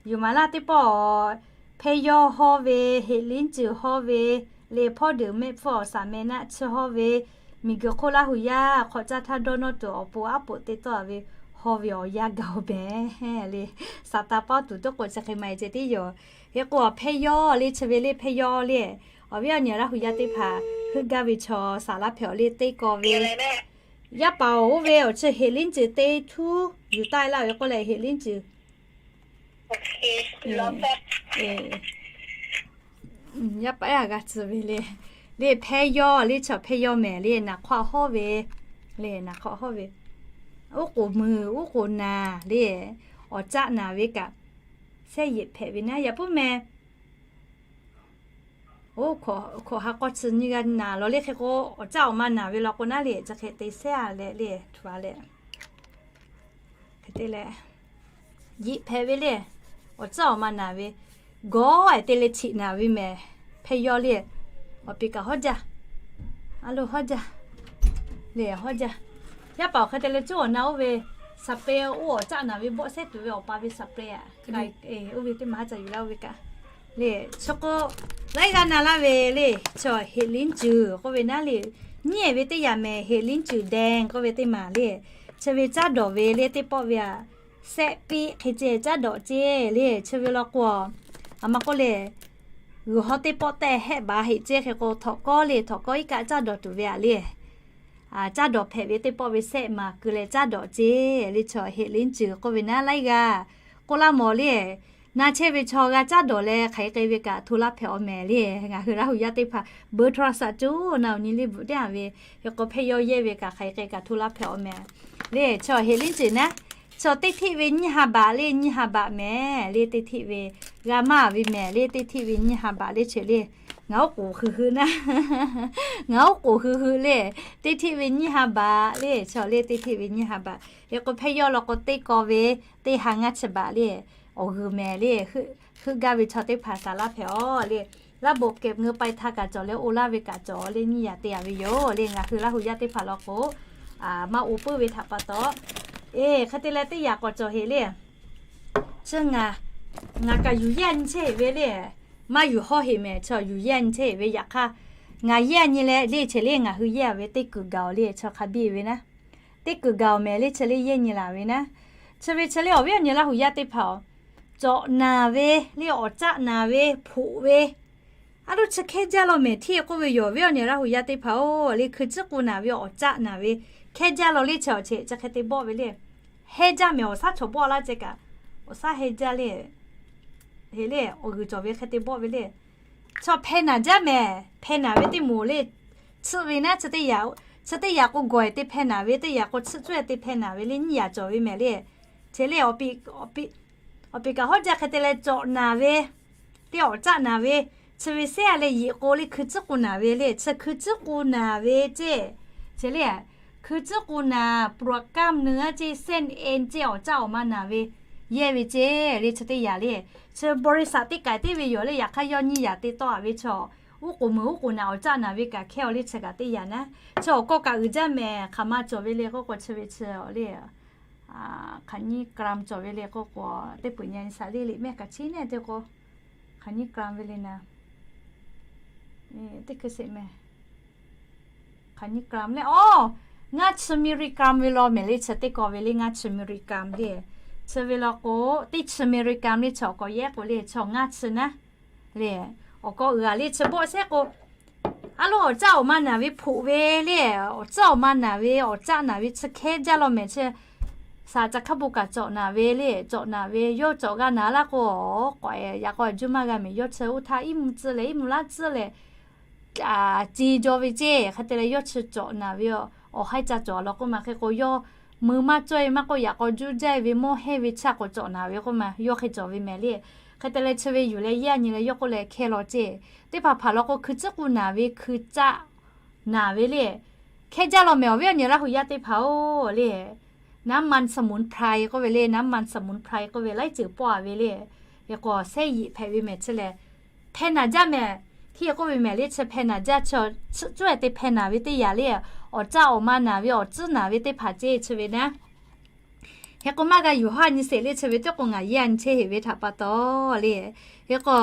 Yuˬ maˍ laˇ teˇ pawˆ, hpehˇ yawˇ hawˇ ve, heꞈ liˉ ceuˬ hawˇ ve, le hpawˇ deuˬ mehˆ hpfuhˇ awˬ saˍ meh naˆ chi hawˇ ve, miˬ guiˬ hk'oˆ Laˇ hu yaˇ hk'awꞈ caˇ htaˇ dawˇ nawˇ tuˬ awˬ pon aˉ poꞈ te tawˆ ve hawˇ ve awˬ yanˇ gaˬ-o mehˍ le. Saˍ tanˍ paˇ tuˬ teˇ k'o chi hk'e ma e ceh tiˉ yoˬ. Hk'e k'o hpehˇ yawˇ le chi ve le hpehˇ yawˇ le, awˬ viˉ awˬ nyi Laˇ hu yaˇ teˇ hpaˍ heuˆ gaˇ ve chaw saˍ laˇ hpehꞈ-aw le teˇ kaw ve. Yaˇ paˍ-oˬ, oˇ ve awˬ chi heꞈ liˉ ceuˬ te htuˉ yuˬ taˆ e laˇ ve k'oˆ leh heꞈ liˉ ceuˬ Yaˇ paˍ yaˇ g'a tcuh ve le. Le hpehˇ yawˇ le chaw hpehˇ yawˇ mehˍ le naˍ hk'aw hawˇ ve, le naˍ hk'aw hawˇ ve, uˉ k'oˍ mui uˉ k'oˍ naˍ le, awˬ caˆ naˍ ve kaꞈ, shehˆ yeꞈ hpehꞈ ve naˉ yaꞈ puiˉ meh. Oˇ hkawꞈ ha k'awˇ chi nyiˇ g'aˇ naˍ lawˬ le hk'e k'o, awˬ caˆ awˬ ma naˍ ve law k'o naˉ le chi hk'e te shehˆ a leh le htu a leh hk'e te leh, yeꞈ hpehꞈ ve le. Awˬ caˆ awˬ ma naˍ ve, gawˇ ehˍ te leh chiꞈ naˍ ve mehˍ. Hpehˇ yawˇ le, awˬ piˍ kaꞈ hawˉ jaˇ, a lo hawˉ jaˇ, le hawˉ jaˇ. Yaˇ paˍ awˬ hk'e te leh cuˉ awˬ na oˇ ve, saˍ peh oˇ awˬ caˆ naˍ ve bawˆ sehˉ tuˬ ve awˬ pa ve saˍ peh aꞈ, oˇ ve teˇ maˬ haˉ ca yuˬ laˇ oˇ ve kaꞈ, le chi k'o, laiˉ g'aˇ na laˇ ve le, chaw heꞈ liˉ ceuˬ k'oˆ ve naˉ le, nyiˉ ehˍ ve teˇ yaꞈ mehˍ heꞈ liˉ ceuˬ dehˬ k'oˆ ve teˇ maˬ le, chi ve caˉ dawˬ ve le teˇ pawˆ ve aꞈ, sehˆ piˆ hk'e ceh caˉ dawˬ ceh le chi ve law k'o, aˬ ma k'oˆ le, g'uiˬ haw teˇ pawˆ tehˆ hehˆ baˬ heꞈ ceh hk'e k'o htawnˍ kawˉ le htawnˍ kawˉ iˉ kaˆ caˉ dawˬ tuˬ ve aꞈ le. Caˉ dawˬ hpehꞈ ve teˇ pawˆ ve sehˆ maˍ keu leh caˉ dawˬ ceh le chaw heꞈ liˉ ceuˬ k'oˆ ve naˉ laiˉ g'aˇ k'oˆ laˇ mawˬ le. Na chehˇ ve chaw g'a caˉ dawˬ leh hk'aˬ hk'e k'ai ve kaꞈ hto laˇ hpehꞈ-aw mehˍ le. Ngaˬ hui Laˇ hu yaˇ teˇ hpaˍ beuꞈ htaw a shaꞈ coˬ na awˬ nyi le bvuhꞈ teˇ a ve, hk'e k'o hpehˇ yawˇ yehˇ ve kaꞈ hk'aˬ hk'e k'ai kaꞈ hto laˇ hpehꞈ-aw mehˍ le. Chaw heꞈ liˉ ceuˬ naˉ, chaw teˇ hteˆ ve nyiˇ ha baꞈ le nyiˇ ha baꞈ mehˍ le teˇ hteˆ ve, g'a maˇ ve mehˍ le teˇ hteˆ ve nyiˇ ha baꞈ le chi le. Ngaˬ oˉ k'oˍ hui hui naˉ, ngaˬ oˉ k'oˍ hui hui le, teˇ hteˆ ve nyiˇ ha baꞈ le chaw le teˇ hteˆ ve nyiˇ ha baꞈ. Hk'e k'o hpehˇ yawˇ law k'o teˇ kaw ve, teˇ ha ngaˇ chi baꞈ le, awˬ g'uiˬ mehˍ le, heuˆ gaˇ ve chaw teˇ hpaˍ saˍ laˇ hpehꞈ-aw le. Laˇ boꞈ kehˬ ngeu pai htaˇ kaꞈ cawˬ leh oˇ laˇ ve kaꞈ cawˬ le nyiˇ yaꞈ te a ve yoˬ le. Ngaˬ hui Laˇ hu yaˇ teˇ hpaˍ law k'o, maˇ oˇ puiˉ ve htaꞈ pa taw, eˬ hk'e te leh teˇ yaꞈ k'awꞈ cawˬ heꞈ le. Chi ngaˬ, ngaˬ kaꞈ yuˬ yehˇ a nyi chehˇ heꞈ ve le. Maˇ yuˬ hawˇ heꞈ mehˍ chaw yuˬ yehˇ a nyi chehˇ heꞈ ve yaꞈ hk'aˇ, ngaˬ yehˇ a nyi leh le chi le ngaˬ hui yehˇ a ve teˇ kuiˬ gaˬ-oˬ le chaw hk'a biˇ ve naˉ. Teˇ kuiˬ gaˬ-oˬ mehˍ le chi le yehˇ nyi laˬ ve naˉ. Chi ve chi le awˬ viˉ awˬ nyi Laˇ hu yaˇ teˇ hpaˍ-oˬ, cawꞈ naˍ ve le awˬ caˆ naˍ ve hpoꞈ ve, a loˇ chi hkehˇ jaˇ law mehˍ hteˇ k'oˆ ve yoˬ. Awˬ viˉ awˬ nyi Laˇ hu yaˇ teˇ hpaˍ-oˬ le hkui tcuhˉ k'o naˍ ve awˬ caˆ naˍ ve hkehˇ jaˇ law le chi awˬ chehˇ chi hk'e te bawˆ ve le. Hehˇ jaˇ mehˍ awˬ shaˉ chaw bawˆ laˇ ceh kaꞈ, awˬ shaˉ hehˇ jaˇ le. Heꞈ le awˬ g'uiˬ cawˬ ve hk'e te bawˆ ve le. Chaw hpeh naˍ jaˇ mehˍ, hpeh naˍ ve teˇ moˍ le. Tsuhˆ ve naˉ chi teˇ yaꞈ, chi teˇ yaꞈ k'o gawˬ ehˍ te hpeh naˍ ve, teˇ yaꞈ k'o tsuhˆ tcuhˆ ehˍ te hpeh naˍ ve le nyiˇ yaꞈ cawˬ ve mehˍ le. Chi le awˬ piˍ kaꞈ hawˉ jaˇ hk'e te leh cawꞈ naˍ ve, teˇ awˬ caˆ naˍ ve, chi ve sehˉ a leh yeꞈ k'o le hkui tcuhˉ k'o naˍ ve le, chi hkui tcuhˉ k'o naˍ ve ceh. Chi le hkui tcuhˉ k'o naˍ โปรแกรม nuˬ a ceh เส้นเอ็น ceh awˬ caˆ awˬ ma naˍ ve, yehˇ ve ceh le chi teˇ yaꞈ le. Chi บริษัท teˇ k'ai teˇ ve yoˬ le yaꞈ hk'aˇ yawˇ nyiˇ yaꞈ te tawˆ a ve chaw, uˉ k'oˍ meuˍ uˉ k'oˍ naˍ awˬ caˆ naˍ ve kaꞈ hkehˇ-aw le chi kaꞈ teˇ yaꞈ naˉ. Chi awˬ kawˇ kaꞈ uiˍ jaˇ mehˍ hk'aˬ ma cawˬ ve le k'oˆ k'o chi ve chi le hk'aˬ nyiˇ กรัม cawˬ ve le k'oˆ k'o, teˇ peuˬ nyi shaˍ le liꞈ mehˆ kaꞈ chiˉ neˇ te k'o, hk'aˬ nyiˇ กรัม ve le naˉ. Teˇ hkui sheˍ mehˍ. Hk'aˬ nyiˇ กรัม le, aˬ, ngaˇ chi มิลลิกรัม ve law mehˍ le chi teˇ kaw ve le ngaˇ chi มิลลิกรัม le. Chi ve law k'o, teˇ chi มิลลิกรัม le chi awˬ kawꞈ yehˇ k'o le chi ngaˇ chi naˉ. Le, awˬ kawꞈ uiˍ a le chi bawˆ sehˉ k'o, a loˇ awˬ caˆ awˬ ma naˍ ve hpoꞈ ve le, awˬ caˆ awˬ ma naˍ ve awˬ caˆ naˍ ve chi hkehˇ jaˇ law mehˍ chi. Shaˍ ca hkaˇ bon kaꞈ cawꞈ naˍ ve le, cawꞈ naˍ ve yawˇ cawꞈ g'a naˍ laˇ k'o, k'awꞈ yaꞈ k'aw juˇ maˇ g'a mehˍ yawˇ chi oˇ htaˇ iˉ mvuh tcuhˇ leh iˉ mvuh laˇ tcuhˇ leh, ci jaw ve ceˇ. Hk'e te leh yawˇ chi cawꞈ naˍ ve, awˬ haiˉ ca cawˬ law k'oˆ ma. Hk'e k'o yawˇ mui maˇ cawˇ e maˇ k'oˆ, yaꞈ k'aw juˇ jaˇ e ve mawˇ hehnˇ ve chi a k'awꞈ cawꞈ naˍ ve k'oˆ ma. Yawˇ hk'e cawˬ ve mehˍ le. Hk'e te leh chi ve yuˬ leh yeˇ a nyi leh yawˇ k'oˆ leh hkehˇ law ceˇ. Teˇ hpaˍ hpaˍ law k'o hkui tcuhˉ k'u naˍ ve hkui caˆ naˍ ve le. Hkehˇ jaˇ law mehˍ awˬ viˉ awˬ nyi Laˇ huˍ yaˇ teˇ hpaˍ-oˬ le. น้ำมันสมุนไพร k'oˆ ve le, น้ำมันสมุนไพร k'oˆ ve laiˉ ceuˬ pawˆ a ve le. Hk'e k'o sehˉ yiꞈ hpehꞈ ve mehˍ chi lehˬ, hpeh naˍ jaˇ mehˍ. Hk'e k'oˆ ve mehˍ le chi hpeh naˍ jaˇ, chi cuˇ e te hpeh naˍ ve teˇ yanˇ le, awˬ caˆ awˬ ma naˍ ve awˬ tcuhˉ naˍ ve teˇ hpaˍ ceˇ chi ve naˉ. Hk'e k'o maˇ g'a yuˬ hawˉ a nyi sheˍ le chi ve teˇ k'o ngaˬ yeˇ a nyi chehˇ heˍ ve htaꞈ pa taw le. Hk'e k'o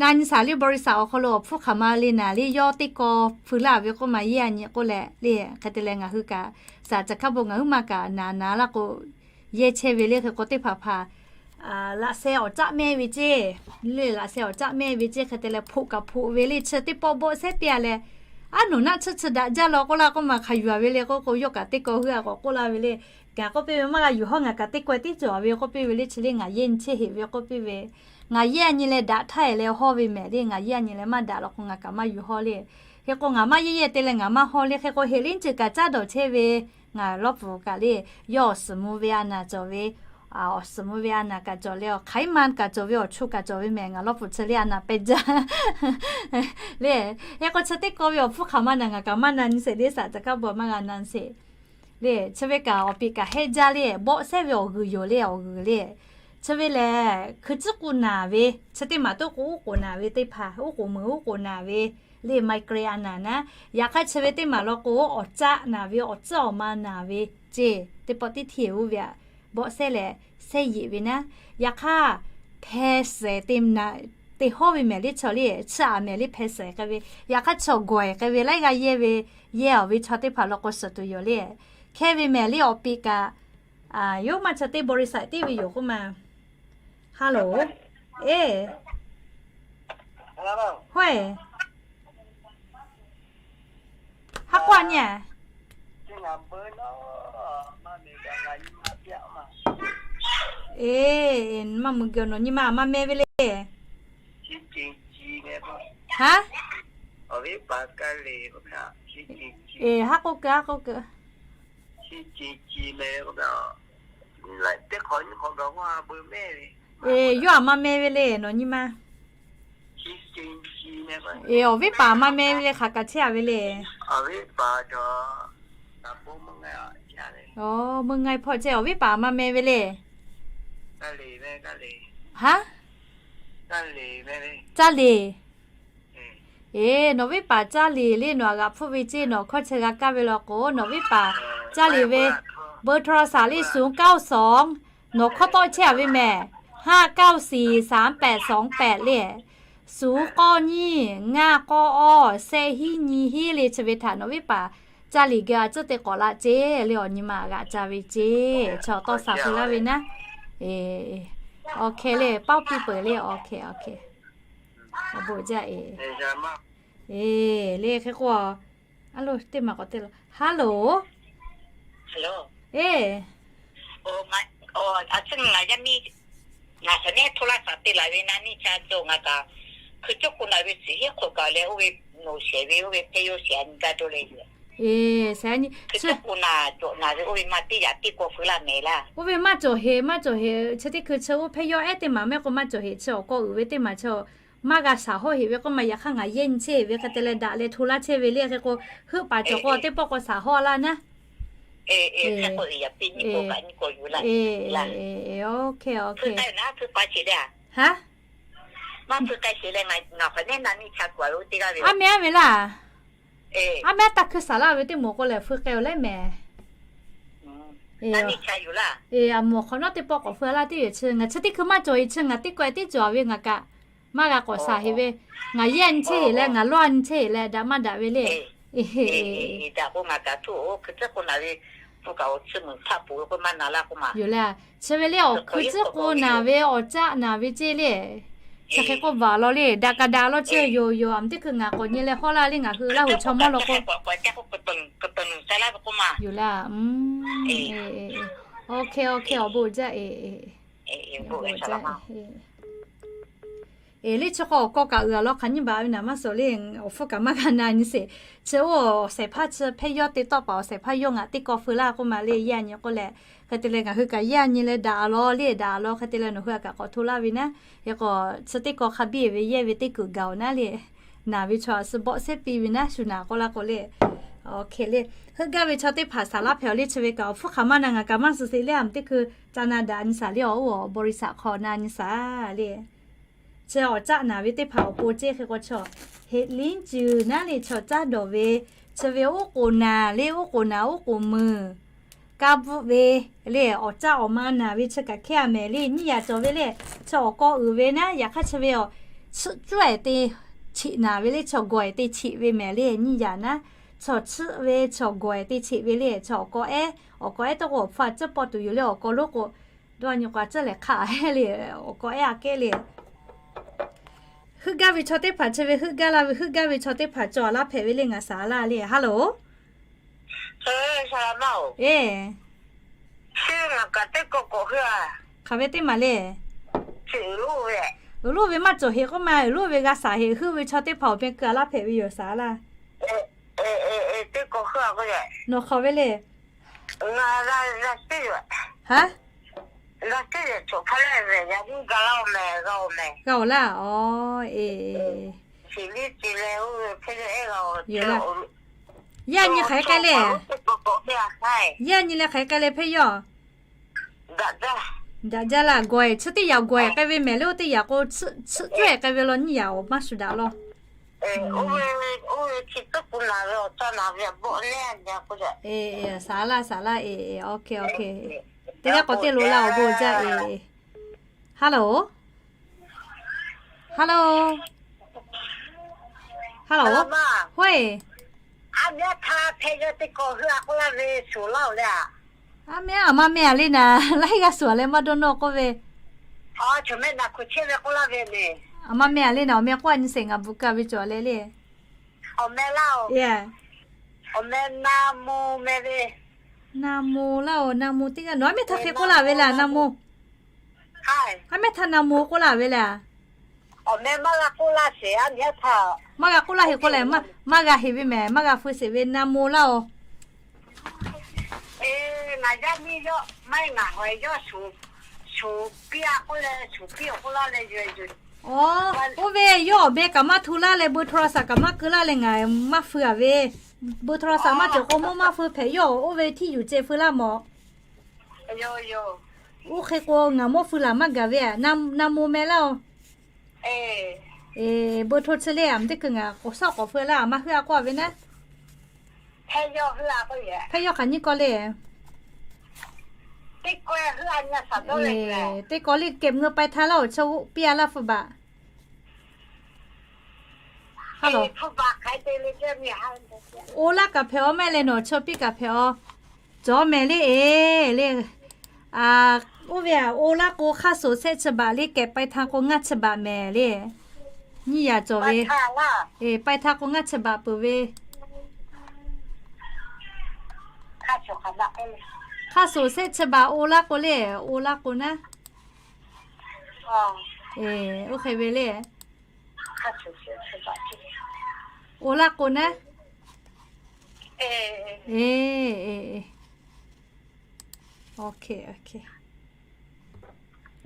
na nyi shaˍ le บริษัท awˬ hk'aw lo awˬ hpfuhˇ hk'aˬ ma le naˍ le yawˇ teˇ kaw hpui laˇ ve k'oˆ ma yeˇ a nyi k'oˆ leh le. Hk'e te leh ngaˬ hui kaꞈ shaˍ caˬ hkaˇ bon ngaˬ huiˉ ma kaꞈ naˍ naˍ laˇ k'o, yehˇ chehˇ ve le. Hk'e k'o teˇ hpaˍ hpaˍ laꞈ sheh awˬ caˆ mehˇ ve ceˇ le, laꞈ sheh awˬ caˆ mehˇ ve ceˇ. Hk'e te leh hpoꞈ kaꞈ hpoꞈ ve le chi teˇ pawˆ bawˆ sehˉ piˇ a leh, aˉ noˬ naˆ tsuhˇ chi daꞈ jaˇ law k'oˆ laˇ k'oˆ ma hk'aˬ yuˬ a ve le k'oˆ k'o yawˇ kaꞈ teˇ kaw hui a k'awꞈ k'oˆ laˇ ve le. Ngaˬ k'oˆ piˇ ve maˇ g'a yuˬ hawˉ, ngaˬ kaꞈ teˇ kaw tiˉ cawˬ ve k'oˆ piˇ ve le chi le ngaˬ yeˇ nyi chehˇ heˍ ve k'oˆ piˇ ve. Ngaˬ yeˇ a nyi leh daꞈ htaˇ e leh hawˇ ve mehˍ le, ngaˬ yeˇ a nyi leh maˇ daꞈ law k'o ngaˬ kaꞈ maˇ yuˬ hawˇ le. Hk'e k'o ngaˬ maˇ yeˇ yeˇ te leh ngaˬ maˇ hawˇ le. Hk'e k'o heˍ liˇ ceuˬ kaꞈ caˉ dawˬ chehˇ ve ngaˬ lawˇ puˍ kaꞈ le, yawˇ awˬ suhˍ mvuh ve a naˍ cawˬ ve, awˬ suhˍ mvuh ve a naˍ kaꞈ cawˬ le, awˬ hk'aiˉ ma kaꞈ cawˬ ve, awˬ chu kaꞈ cawˬ ve mehˍ. Ngaˬ lawˇ puˍ chi le a naˍ pehˇ jaˇ le. Hk'e k'o chi teˇ kaw ve awˬ hpfuhˇ hk'aˬ ma naˍ ngaˬ kaꞈ maˇ na nyi sheˍ le, shaˍ caˬ hkaˇ bon maˇ g'a na nyi sheˍ le. Chi ve kaꞈ awˬ piˍ kaꞈ hehˆ jaˇ le, bawˆ sehˉ ve awˬ g'uiˬ yoˬ le, awˬ g'uiˬ le. Chi ve lehˬ hkui tcuhˉ k'u naˍ ve, chi teˇ maˬ toˆ k'o uˉ k'oˍ naˍ ve teˇ hpaˍ, uˉ k'oˍ meuˍ uˉ k'oˍ naˍ ve le, migraine a naˍ naˉ. Yaꞈ hk'aˇ chi ve teˇ maˬ law k'o awˬ caˆ naˍ ve, awˬ tcuhˉ awˬ ma naˍ ve ceˇ. Teˇ pawˆ tiˉ hteˇ oˇ ve aꞈ bawˆ sehˉ leh sehˉ yeꞈ ve naˉ. Yaꞈ hk'aˇ hpeh shehˍ te hawˇ ve mehˍ le chaw le, chiˇ aꞈ mehˍ le hpeh shehˍ k'ai ve. Yaꞈ hk'aˇ chaw gawˬ e k'ai ve laiˉ g'aˇ yehˇ ve, yehˇ awˬ ve chaw teˇ hpaˍ law k'o suhˍ tuˬ yoˬ le. Hkehˇ ve mehˍ le awˬ piˍ kaꞈ, yawˇ maˇ chi teˇ บริษัท tiˉ ve yoˬ k'oˆ ma. Hello. Eˬ, hoˆ e, haˉ k'oˆ a nyi a. Eˬ, maˇ mui geh nawˬ nyi ma a maˇ meh ve le. Haˉ, eˬ, haˉ k'oˆ keu, haˉ k'oˆ keu. Eˬ, yawˇ a maˇ meh ve le nawˬ nyi ma. Eˬ, awˬ viˉ paˍ a maˇ meh ve le, hk'aˬ kaꞈ chehˇ a ve le. Aˬ, meuˇ nga hpawˇ chehˇ, awˬ viˉ paˍ a maˇ meh ve le. Haˉ, Caˇ leˍ. Eˬ, nawˬ viˉ paˍ Caˇ leˍ le nawˬ a g'aꞈ hpfuhˇ ve ceˇ, nawˬ hkawˇ chi g'a kaˇ ve law k'o, nawˬ viˉ paˍ Caˇ leˍ ve เบอร์โทรศัพท์ le ศูนย์เก้าสอง nawˬ hkawˇ tawˆ chehˇ a ve mehˍ, ห้าเก้าสี่สามแปดสองแปด le, suˍ k'awˇ nyiˇ ngaˇ k'awˇ awˇ shehˆ hiˉ nyi hiˉ le chi ve htaꞈ nawˬ viˉ paˍ Caˇ leˍ geh a tcuhˉ te k'awꞈ laꞈ ceˇ le, awˬ nyi ma a g'aꞈ ca ve ceˇ, chaw tawˇ shaˍ hui laˇ ve naˉ. Eˬ, awˬ hkeh le, paoˇ piˇ peuˬ le, awˬ hkeh, awˬ hkeh. Awˬ bon jaˇ eˬ. Eˬ, le hk'e k'o, a lo teˇ maˬ k'awꞈ te la. Hello. Eˬ, ngaˬ yaˇ miˇ ngaˬ hk'aˬ neˉ โทรศัพท์ te laˬ ve na niˇ ca cawˬ ngaˬ kaꞈ, hkui cawˇ k'o naˬ ve suhˍ heˉ hk'oˆ kaꞈ leh oˇ ve nawˬ shehˍ ve oˇ ve hpehˇ yawˇ shehˍ a nyi gaˇ dawˇ leh yoˬ. Eˬ, hkui cawˇ k'o naˬ cawˬ naˬ ve oˇ ve maˇ teˇ yaꞈ teˇ kaw feu laˇ mehˍ laˇ. Oˇ ve maˇ cawˬ heˍ, maˇ cawˬ heˍ. Chi teˇ hkui chi oˇ hpehˇ yawˇ ehˉ teˇ maˬ mehˆ k'o maˇ cawˬ heˍ. Chi awˬ k'aw uiˍ ve teˇ maˬ chi maˇ g'a shaˍ hawˇ heˍ ve k'oˆ ma. Yaꞈ hk'aˇ ngaˬ yehˇ nyi chehˇ ve hk'e te leh daꞈ leh hto laˇ chehˇ ve le. Hk'e k'o heuˆ paˍ cawˬ k'o teˇ pawˆ k'aw shaˍ hawˇ laˇ naˉ. Eˬ, eˬ, oˇ hkeh, oˇ hkeh. Haˉ, aˉ meh aˉ ve laˇ. Aˉ meh aˉ taˇ hkui shaˍ laˇ ve teˇ moˍ k'o lehˬ feu k'ai-oˬ laiˉ mehˍ. Eˬ, a moˍ hk'awꞈ nawˉ teˇ pawˆ k'awꞈ feu laˇ teˇ yoˬ. Chi ngaˬ chi teˇ hkui maˇ cawˬ eˬ, chi ngaˬ teˇ kawehˬ tiˉ cawˬ ve ngaˬ kaꞈ maˇ g'a k'awꞈ shaˍ heˍ ve. Ngaˬ yehˇ nyi chehˇ heˍ leh ngaˬ lawˇ a nyi chehˇ heˍ leh daꞈ maˇ daꞈ ve le. Eˬ, daꞈ k'o ngaˬ kaꞈ htu oˇ hkui tcuhˉ k'o naˬ ve, hpu kaꞈ awˬ tsuhˇ muiˬ hpaˆ poˬ ve k'o maˇ na laˇ k'oˆ ma. Yoˬ le, chi ve le awˬ hkui tcuhˉ k'o naˬ ve awˬ caˆ naˬ ve ceˇ le. Chi hk'e k'oˆ baˬ law le, daꞈ kaꞈ daꞈ law chi yoˬ yoˬ. Aˬ meh teˇ hkui ngaˬ k'awꞈ nyi leh hawˇ laˇ le ngaˬ hui Laˇ huˍ chaw mawˇ law k'o. Yoˬ le, oˇ hkeh, oˇ hkeh, awˬ bon jaˇ eˬ. Eˬ, le chi k'o awˬ kawˇ kaꞈ uiˍ a law hk'aˬ nyiˇ baˬ ve naˍ maˇ suhˍ le, awˬ hpfuhˇ kaꞈ maˇ g'a na nyi sheˍ. Chi oˇ awˬ shehˍ hpaˇ chi hpehˇ yawˇ te tawˆ paˍ awˬ shehˍ hpaˇ yawˇ ngaˬ teˇ kaw feu laˇ k'oˆ ma le, yaˇ nyi k'oˆ leh, hk'e te leh ngaˬ hui kaꞈ yaˇ nyi leh daꞈ a law le, daꞈ a law hk'e te leh nawˬ hui a kaꞈ k'awꞈ hto laˇ ve naˉ. Hk'e k'o, chi teˇ kaw hk'a biˇ ve yehˇ ve teˇ kuiˬ gaˬ oˬ naˉ le, naˍ ve chaw a suh bawˆ sehˉ piˇ ve naˉ shu naˍ k'oˆ laˇ k'o le. Awˬ hk'e le, heuˆ gaˇ ve chaw teˇ hpaˍ saˍ laˇ hpehꞈ awˬ le chi ve kaꞈ awˬ hpfuhˇ hk'aˬ maˇ na ngaˬ kaꞈ maˇ suhˍ sheˍ le, a teˇ hkui ca na daꞈ nyi saˍ le, awˬ oˇ awˬ บริษัท hk'aw na nyi saˍ le. Chi awˬ caˆ naˍ ve teˇ hpaˍ awˬ pon ceˇ hk'e k'o chaw, heꞈ liˉ cuiˬ naˉ le chaw caˉ dawˬ ve, chi ve oˉ k'oˍ naˍ le, oˉ k'oˍ naˍ oˉ k'oˍ meuˬ, kaˇ bvuhˆ ve le, awˬ caˆ awˬ ma naˍ ve chi kaꞈ hkehˇ a mehˍ le, nyiˇ yaꞈ cawˬ ve le. Chi awˬ kawˇ uiˍ ve naˉ, yaꞈ hk'aˇ chi ve awˬ, cuˇ cuˇ ehˍ te cheꞈ naˍ ve le, chaw gawˬ ehˍ te cheꞈ ve mehˍ le, nyiˇ yaꞈ naˉ, chaw cuˇ ve chaw gawˬ ehˍ te cheꞈ ve le, chaw awˬ kawˇ ehˉ, awˬ kawˇ ehˉ tawˇ k'o awˬ hpfuhˇ a cuˉ pawˆ tuˬ yoˬ le, awˬ kawˇ lonˉ k'o, dawˇ nyi k'o a cuˉ lehˬ hk'aˆ a le, awˬ kawˇ ehˉ a kehˉ le. Heuˆ gaˇ ve chaw teˇ hpaˍ chi ve heuˆ gaˇ laˇ ve, heuˆ gaˇ ve chaw teˇ hpaˍ cawˬ laˇ hpehꞈ ve le, ngaˬ saˍ laˇ le. Hello. Eˬ, hk'aˬ ve teˇ maˬ le. Uiˍ loˇ ve maˇ cawˬ heꞈ k'oˆ ma, uiˍ loˇ ve g'a saˍ heꞈ, heuˆ ve chaw teˇ hpaˍ awˬ meh keu a laˇ hpehꞈ ve yoˬ, saˍ laˇ. Nawˬ hk'aˬ ve le. Haˉ, g'a oˬ laˇ. Awˬ, eˬ, eˬ, eˬ. Yoˬ laˇ. Yaˇ nyi hk'aˬ hk'e k'ai le. Yaˇ nyi leh hk'aˬ hk'e k'ai le hpehˇ yawˇ. Daꞈ jaˇ laˇ, gawˬ ehˍ, chi teˇ yaꞈ gawˬ ehˍ k'ai ve mehˍ le, oˇ teˇ yaꞈ k'o, cuˇ cuˇ ehˍ k'ai ve law, nyiˇ yaꞈ awˬ maˇ shu daꞈ law. Saˍ laˇ, saˍ laˇ, eˬ, eˬ, OK, OK. Teˇ g'aˇ k'awꞈ teˇ lo laˇ awˬ bon jaˇ, eˬ, eˬ. Hello. Hello. Hello. Hawˉ eˬ. Aˉ mehˉ aˬ ma meh a le naˍ, laiˉ g'aˇ suhˍ leh maˇ dawˇ nawˇ k'oˆ ve. Aˬ ma meh a le naˍ, awˬ meh k'oˆ a nyi sheˍ, ngaˬ bvuhꞈ ka ve cawˬ leh le. Awˬ meh Naˍmo meh ve. Naˍmo laˇ oˬ, Naˍmo teˇ g'aˇ, nawˬ aˉ mehˉ htaˇ hk'e k'oˆ laˇ ve le, Naˍmo. Aˉ mehˉ htaˇ Naˍmo k'oˆ laˇ ve le. Awˬ meh maˇ g'a k'oˆ laˇ sheˍ, aˉ mehˉ htaˇ. Maˇ g'a k'oˆ laˇ heꞈ k'oˆ leh, maˇ g'a heꞈ ve mehˍ, maˇ g'a feu sheˍ ve, Naˍmo laˇ oˬ. Aˬ, oˇ ve yawˇ awˬ meh kaꞈ maˇ hto laˇ leh, เบอร์โทรศัพท์ kaꞈ maˇ keu laˇ leh ngaˬ maˇ feu a ve. เบอร์โทรศัพท์ maˇ cawˬ k'o mawˇ maˇ feu hpehꞈ, yawˇ oˇ ve htiˇ yuˬ ceh feu laˇ mawˬ. Oˇ hk'e k'o ngaˬ mawˇ feu laˬ maˇ gaˬ ve a, Naˍmo meh laˇ oˬ. Eˬ, เบอร์โทร chi le, a meh teˇ hkui ngaˬ k'awꞈ shawˉ k'awꞈ feu laˇ, a maˇ heuˆ a k'oˆ a ve naˉ. Hpehˇ yawˇ hk'aˬ nyiˇ kawˇ le. Teˇ kawˇ le kehˬ ngeu ปลายทาง laˇ oˬ, chaw piˇ a laˇ hpu baꞈ. Oˇ laˇ kaꞈ hpehꞈ aˬ, maˇ heˆ leh nawˬ chaw piˇ kaꞈ hpehꞈ aˬ. Cawˬ mehˍ le, eˬ le. Oˇ ve a, oˇ laˇ k'o hk'aˇ suhˍ shehˆ chi baꞈ le, kehˬ ปลายทาง k'o ngaˇ chi baꞈ mehˍ le. Nyiˇ yaꞈ cawˬ ve. Eˬ, ปลายทาง k'o ngaˇ chi baꞈ peuˬ ve. Hk'aˇ suhˍ shehˆ chi baꞈ oˇ laˇ k'o le, oˇ laˇ k'o naˉ. Eˬ, oˇ hk'e ve le. Oˇ laˇ k'o naˉ. Eˬ, eˬ, eˬ.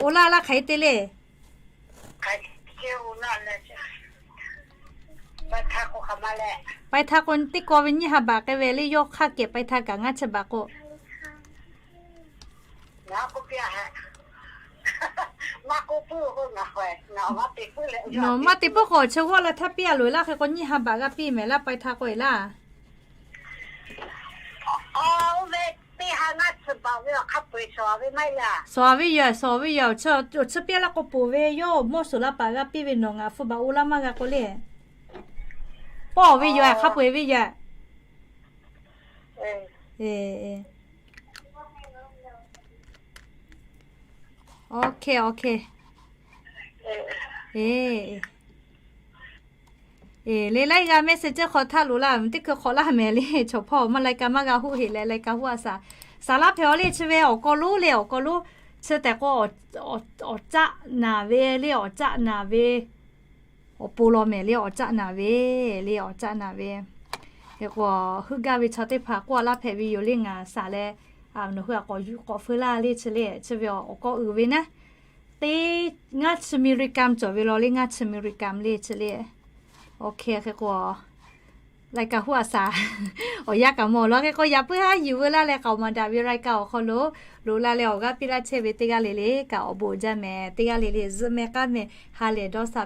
Oˇ laˇ laˇ hk'aˬ hk'e te le. ปลายทาง k'o teˇ kawˇ ve nyiˇ ha baꞈ k'ai ve le, yawˇ hk'aˇ kehˬ ปลายทาง kaꞈ ngaˇ chi baꞈ k'o. Nawˬ maˇ te puiˉ k'o, chi g'awˇ la htaˇ piˇ a loꞈ e laˇ hk'e k'o nyiˇ ha baꞈ g'a piˇ mehˍ laˇ, ปลายทาง k'o e laˇ. Shawˍ ve yoˬ, shawˍ ve yoˬ, chi piˇ laˇ k'o poˬ ve, yawˇ mawˇ shoˍ la paˍ g'a piˇ ve, nawˬ ngaˬ hpu baꞈ oˇ laˇ maˇ g'a k'oˆ le. Pawˆ ve yoˬ, hk'a peu-eˬ ve yoˬ. Eˬ, le laiˉ g'aˇ mehˆ se cehˇ hk'aw htaˇ loꞈ laˇ, teˇ hkui hk'awꞈ laˇ mehˍ le, chaw hpawˇ maˇ lai ka maˇ g'a huˆ heꞈ leh lai ka huˆ a shaˍ. Saˍ laˇ hpehꞈ aˬ le, chi ve awˬ kaw lonˉ le, awˬ kaw lonˉ chi tehꞈ k'o, awˬ caˆ naˍ ve le, awˬ caˆ naˍ ve awˬ pon law mehˍ le awˬ caˆ naˍ ve, le awˬ caˆ naˍ ve. Hk'e k'o, heuˆ gaˇ ve chaw teˇ hpaˍ k'oˆ a laˇ hpehꞈ ve yoˬ le ngaˬ saˍ leh, nawˬ hui a k'awꞈ yuˬ k'awꞈ feu laˇ le chi le, chi ve awˬ k'awꞈ uiˍ ve naˉ. Teˇ ngaˇ chi mi ri kam cawˬ ve law le, ngaˇ chi mi ri kam le chi le. Oˇ hk'e hk'e k'o, lai ka huˆ a saˍ awˬ yanˇ kaꞈ mawˬ law hk'e k'o, yaꞈ puiˉ haˉ yuˬ veu laˇ leh k'aoˍ maˍ daꞈ ve lai ka awˬ hk'aw lo loꞈ la leh awˬ g'aˇ piˇ laˇ chehˇ ve teˇ g'aˇ le le kaꞈ awˬ bon uiˍ jaˇ mehˍ. Teˇ g'aˇ le le zuhˆ mehˆ k'aˉ mehˍ ha lehˬ dawˇ sha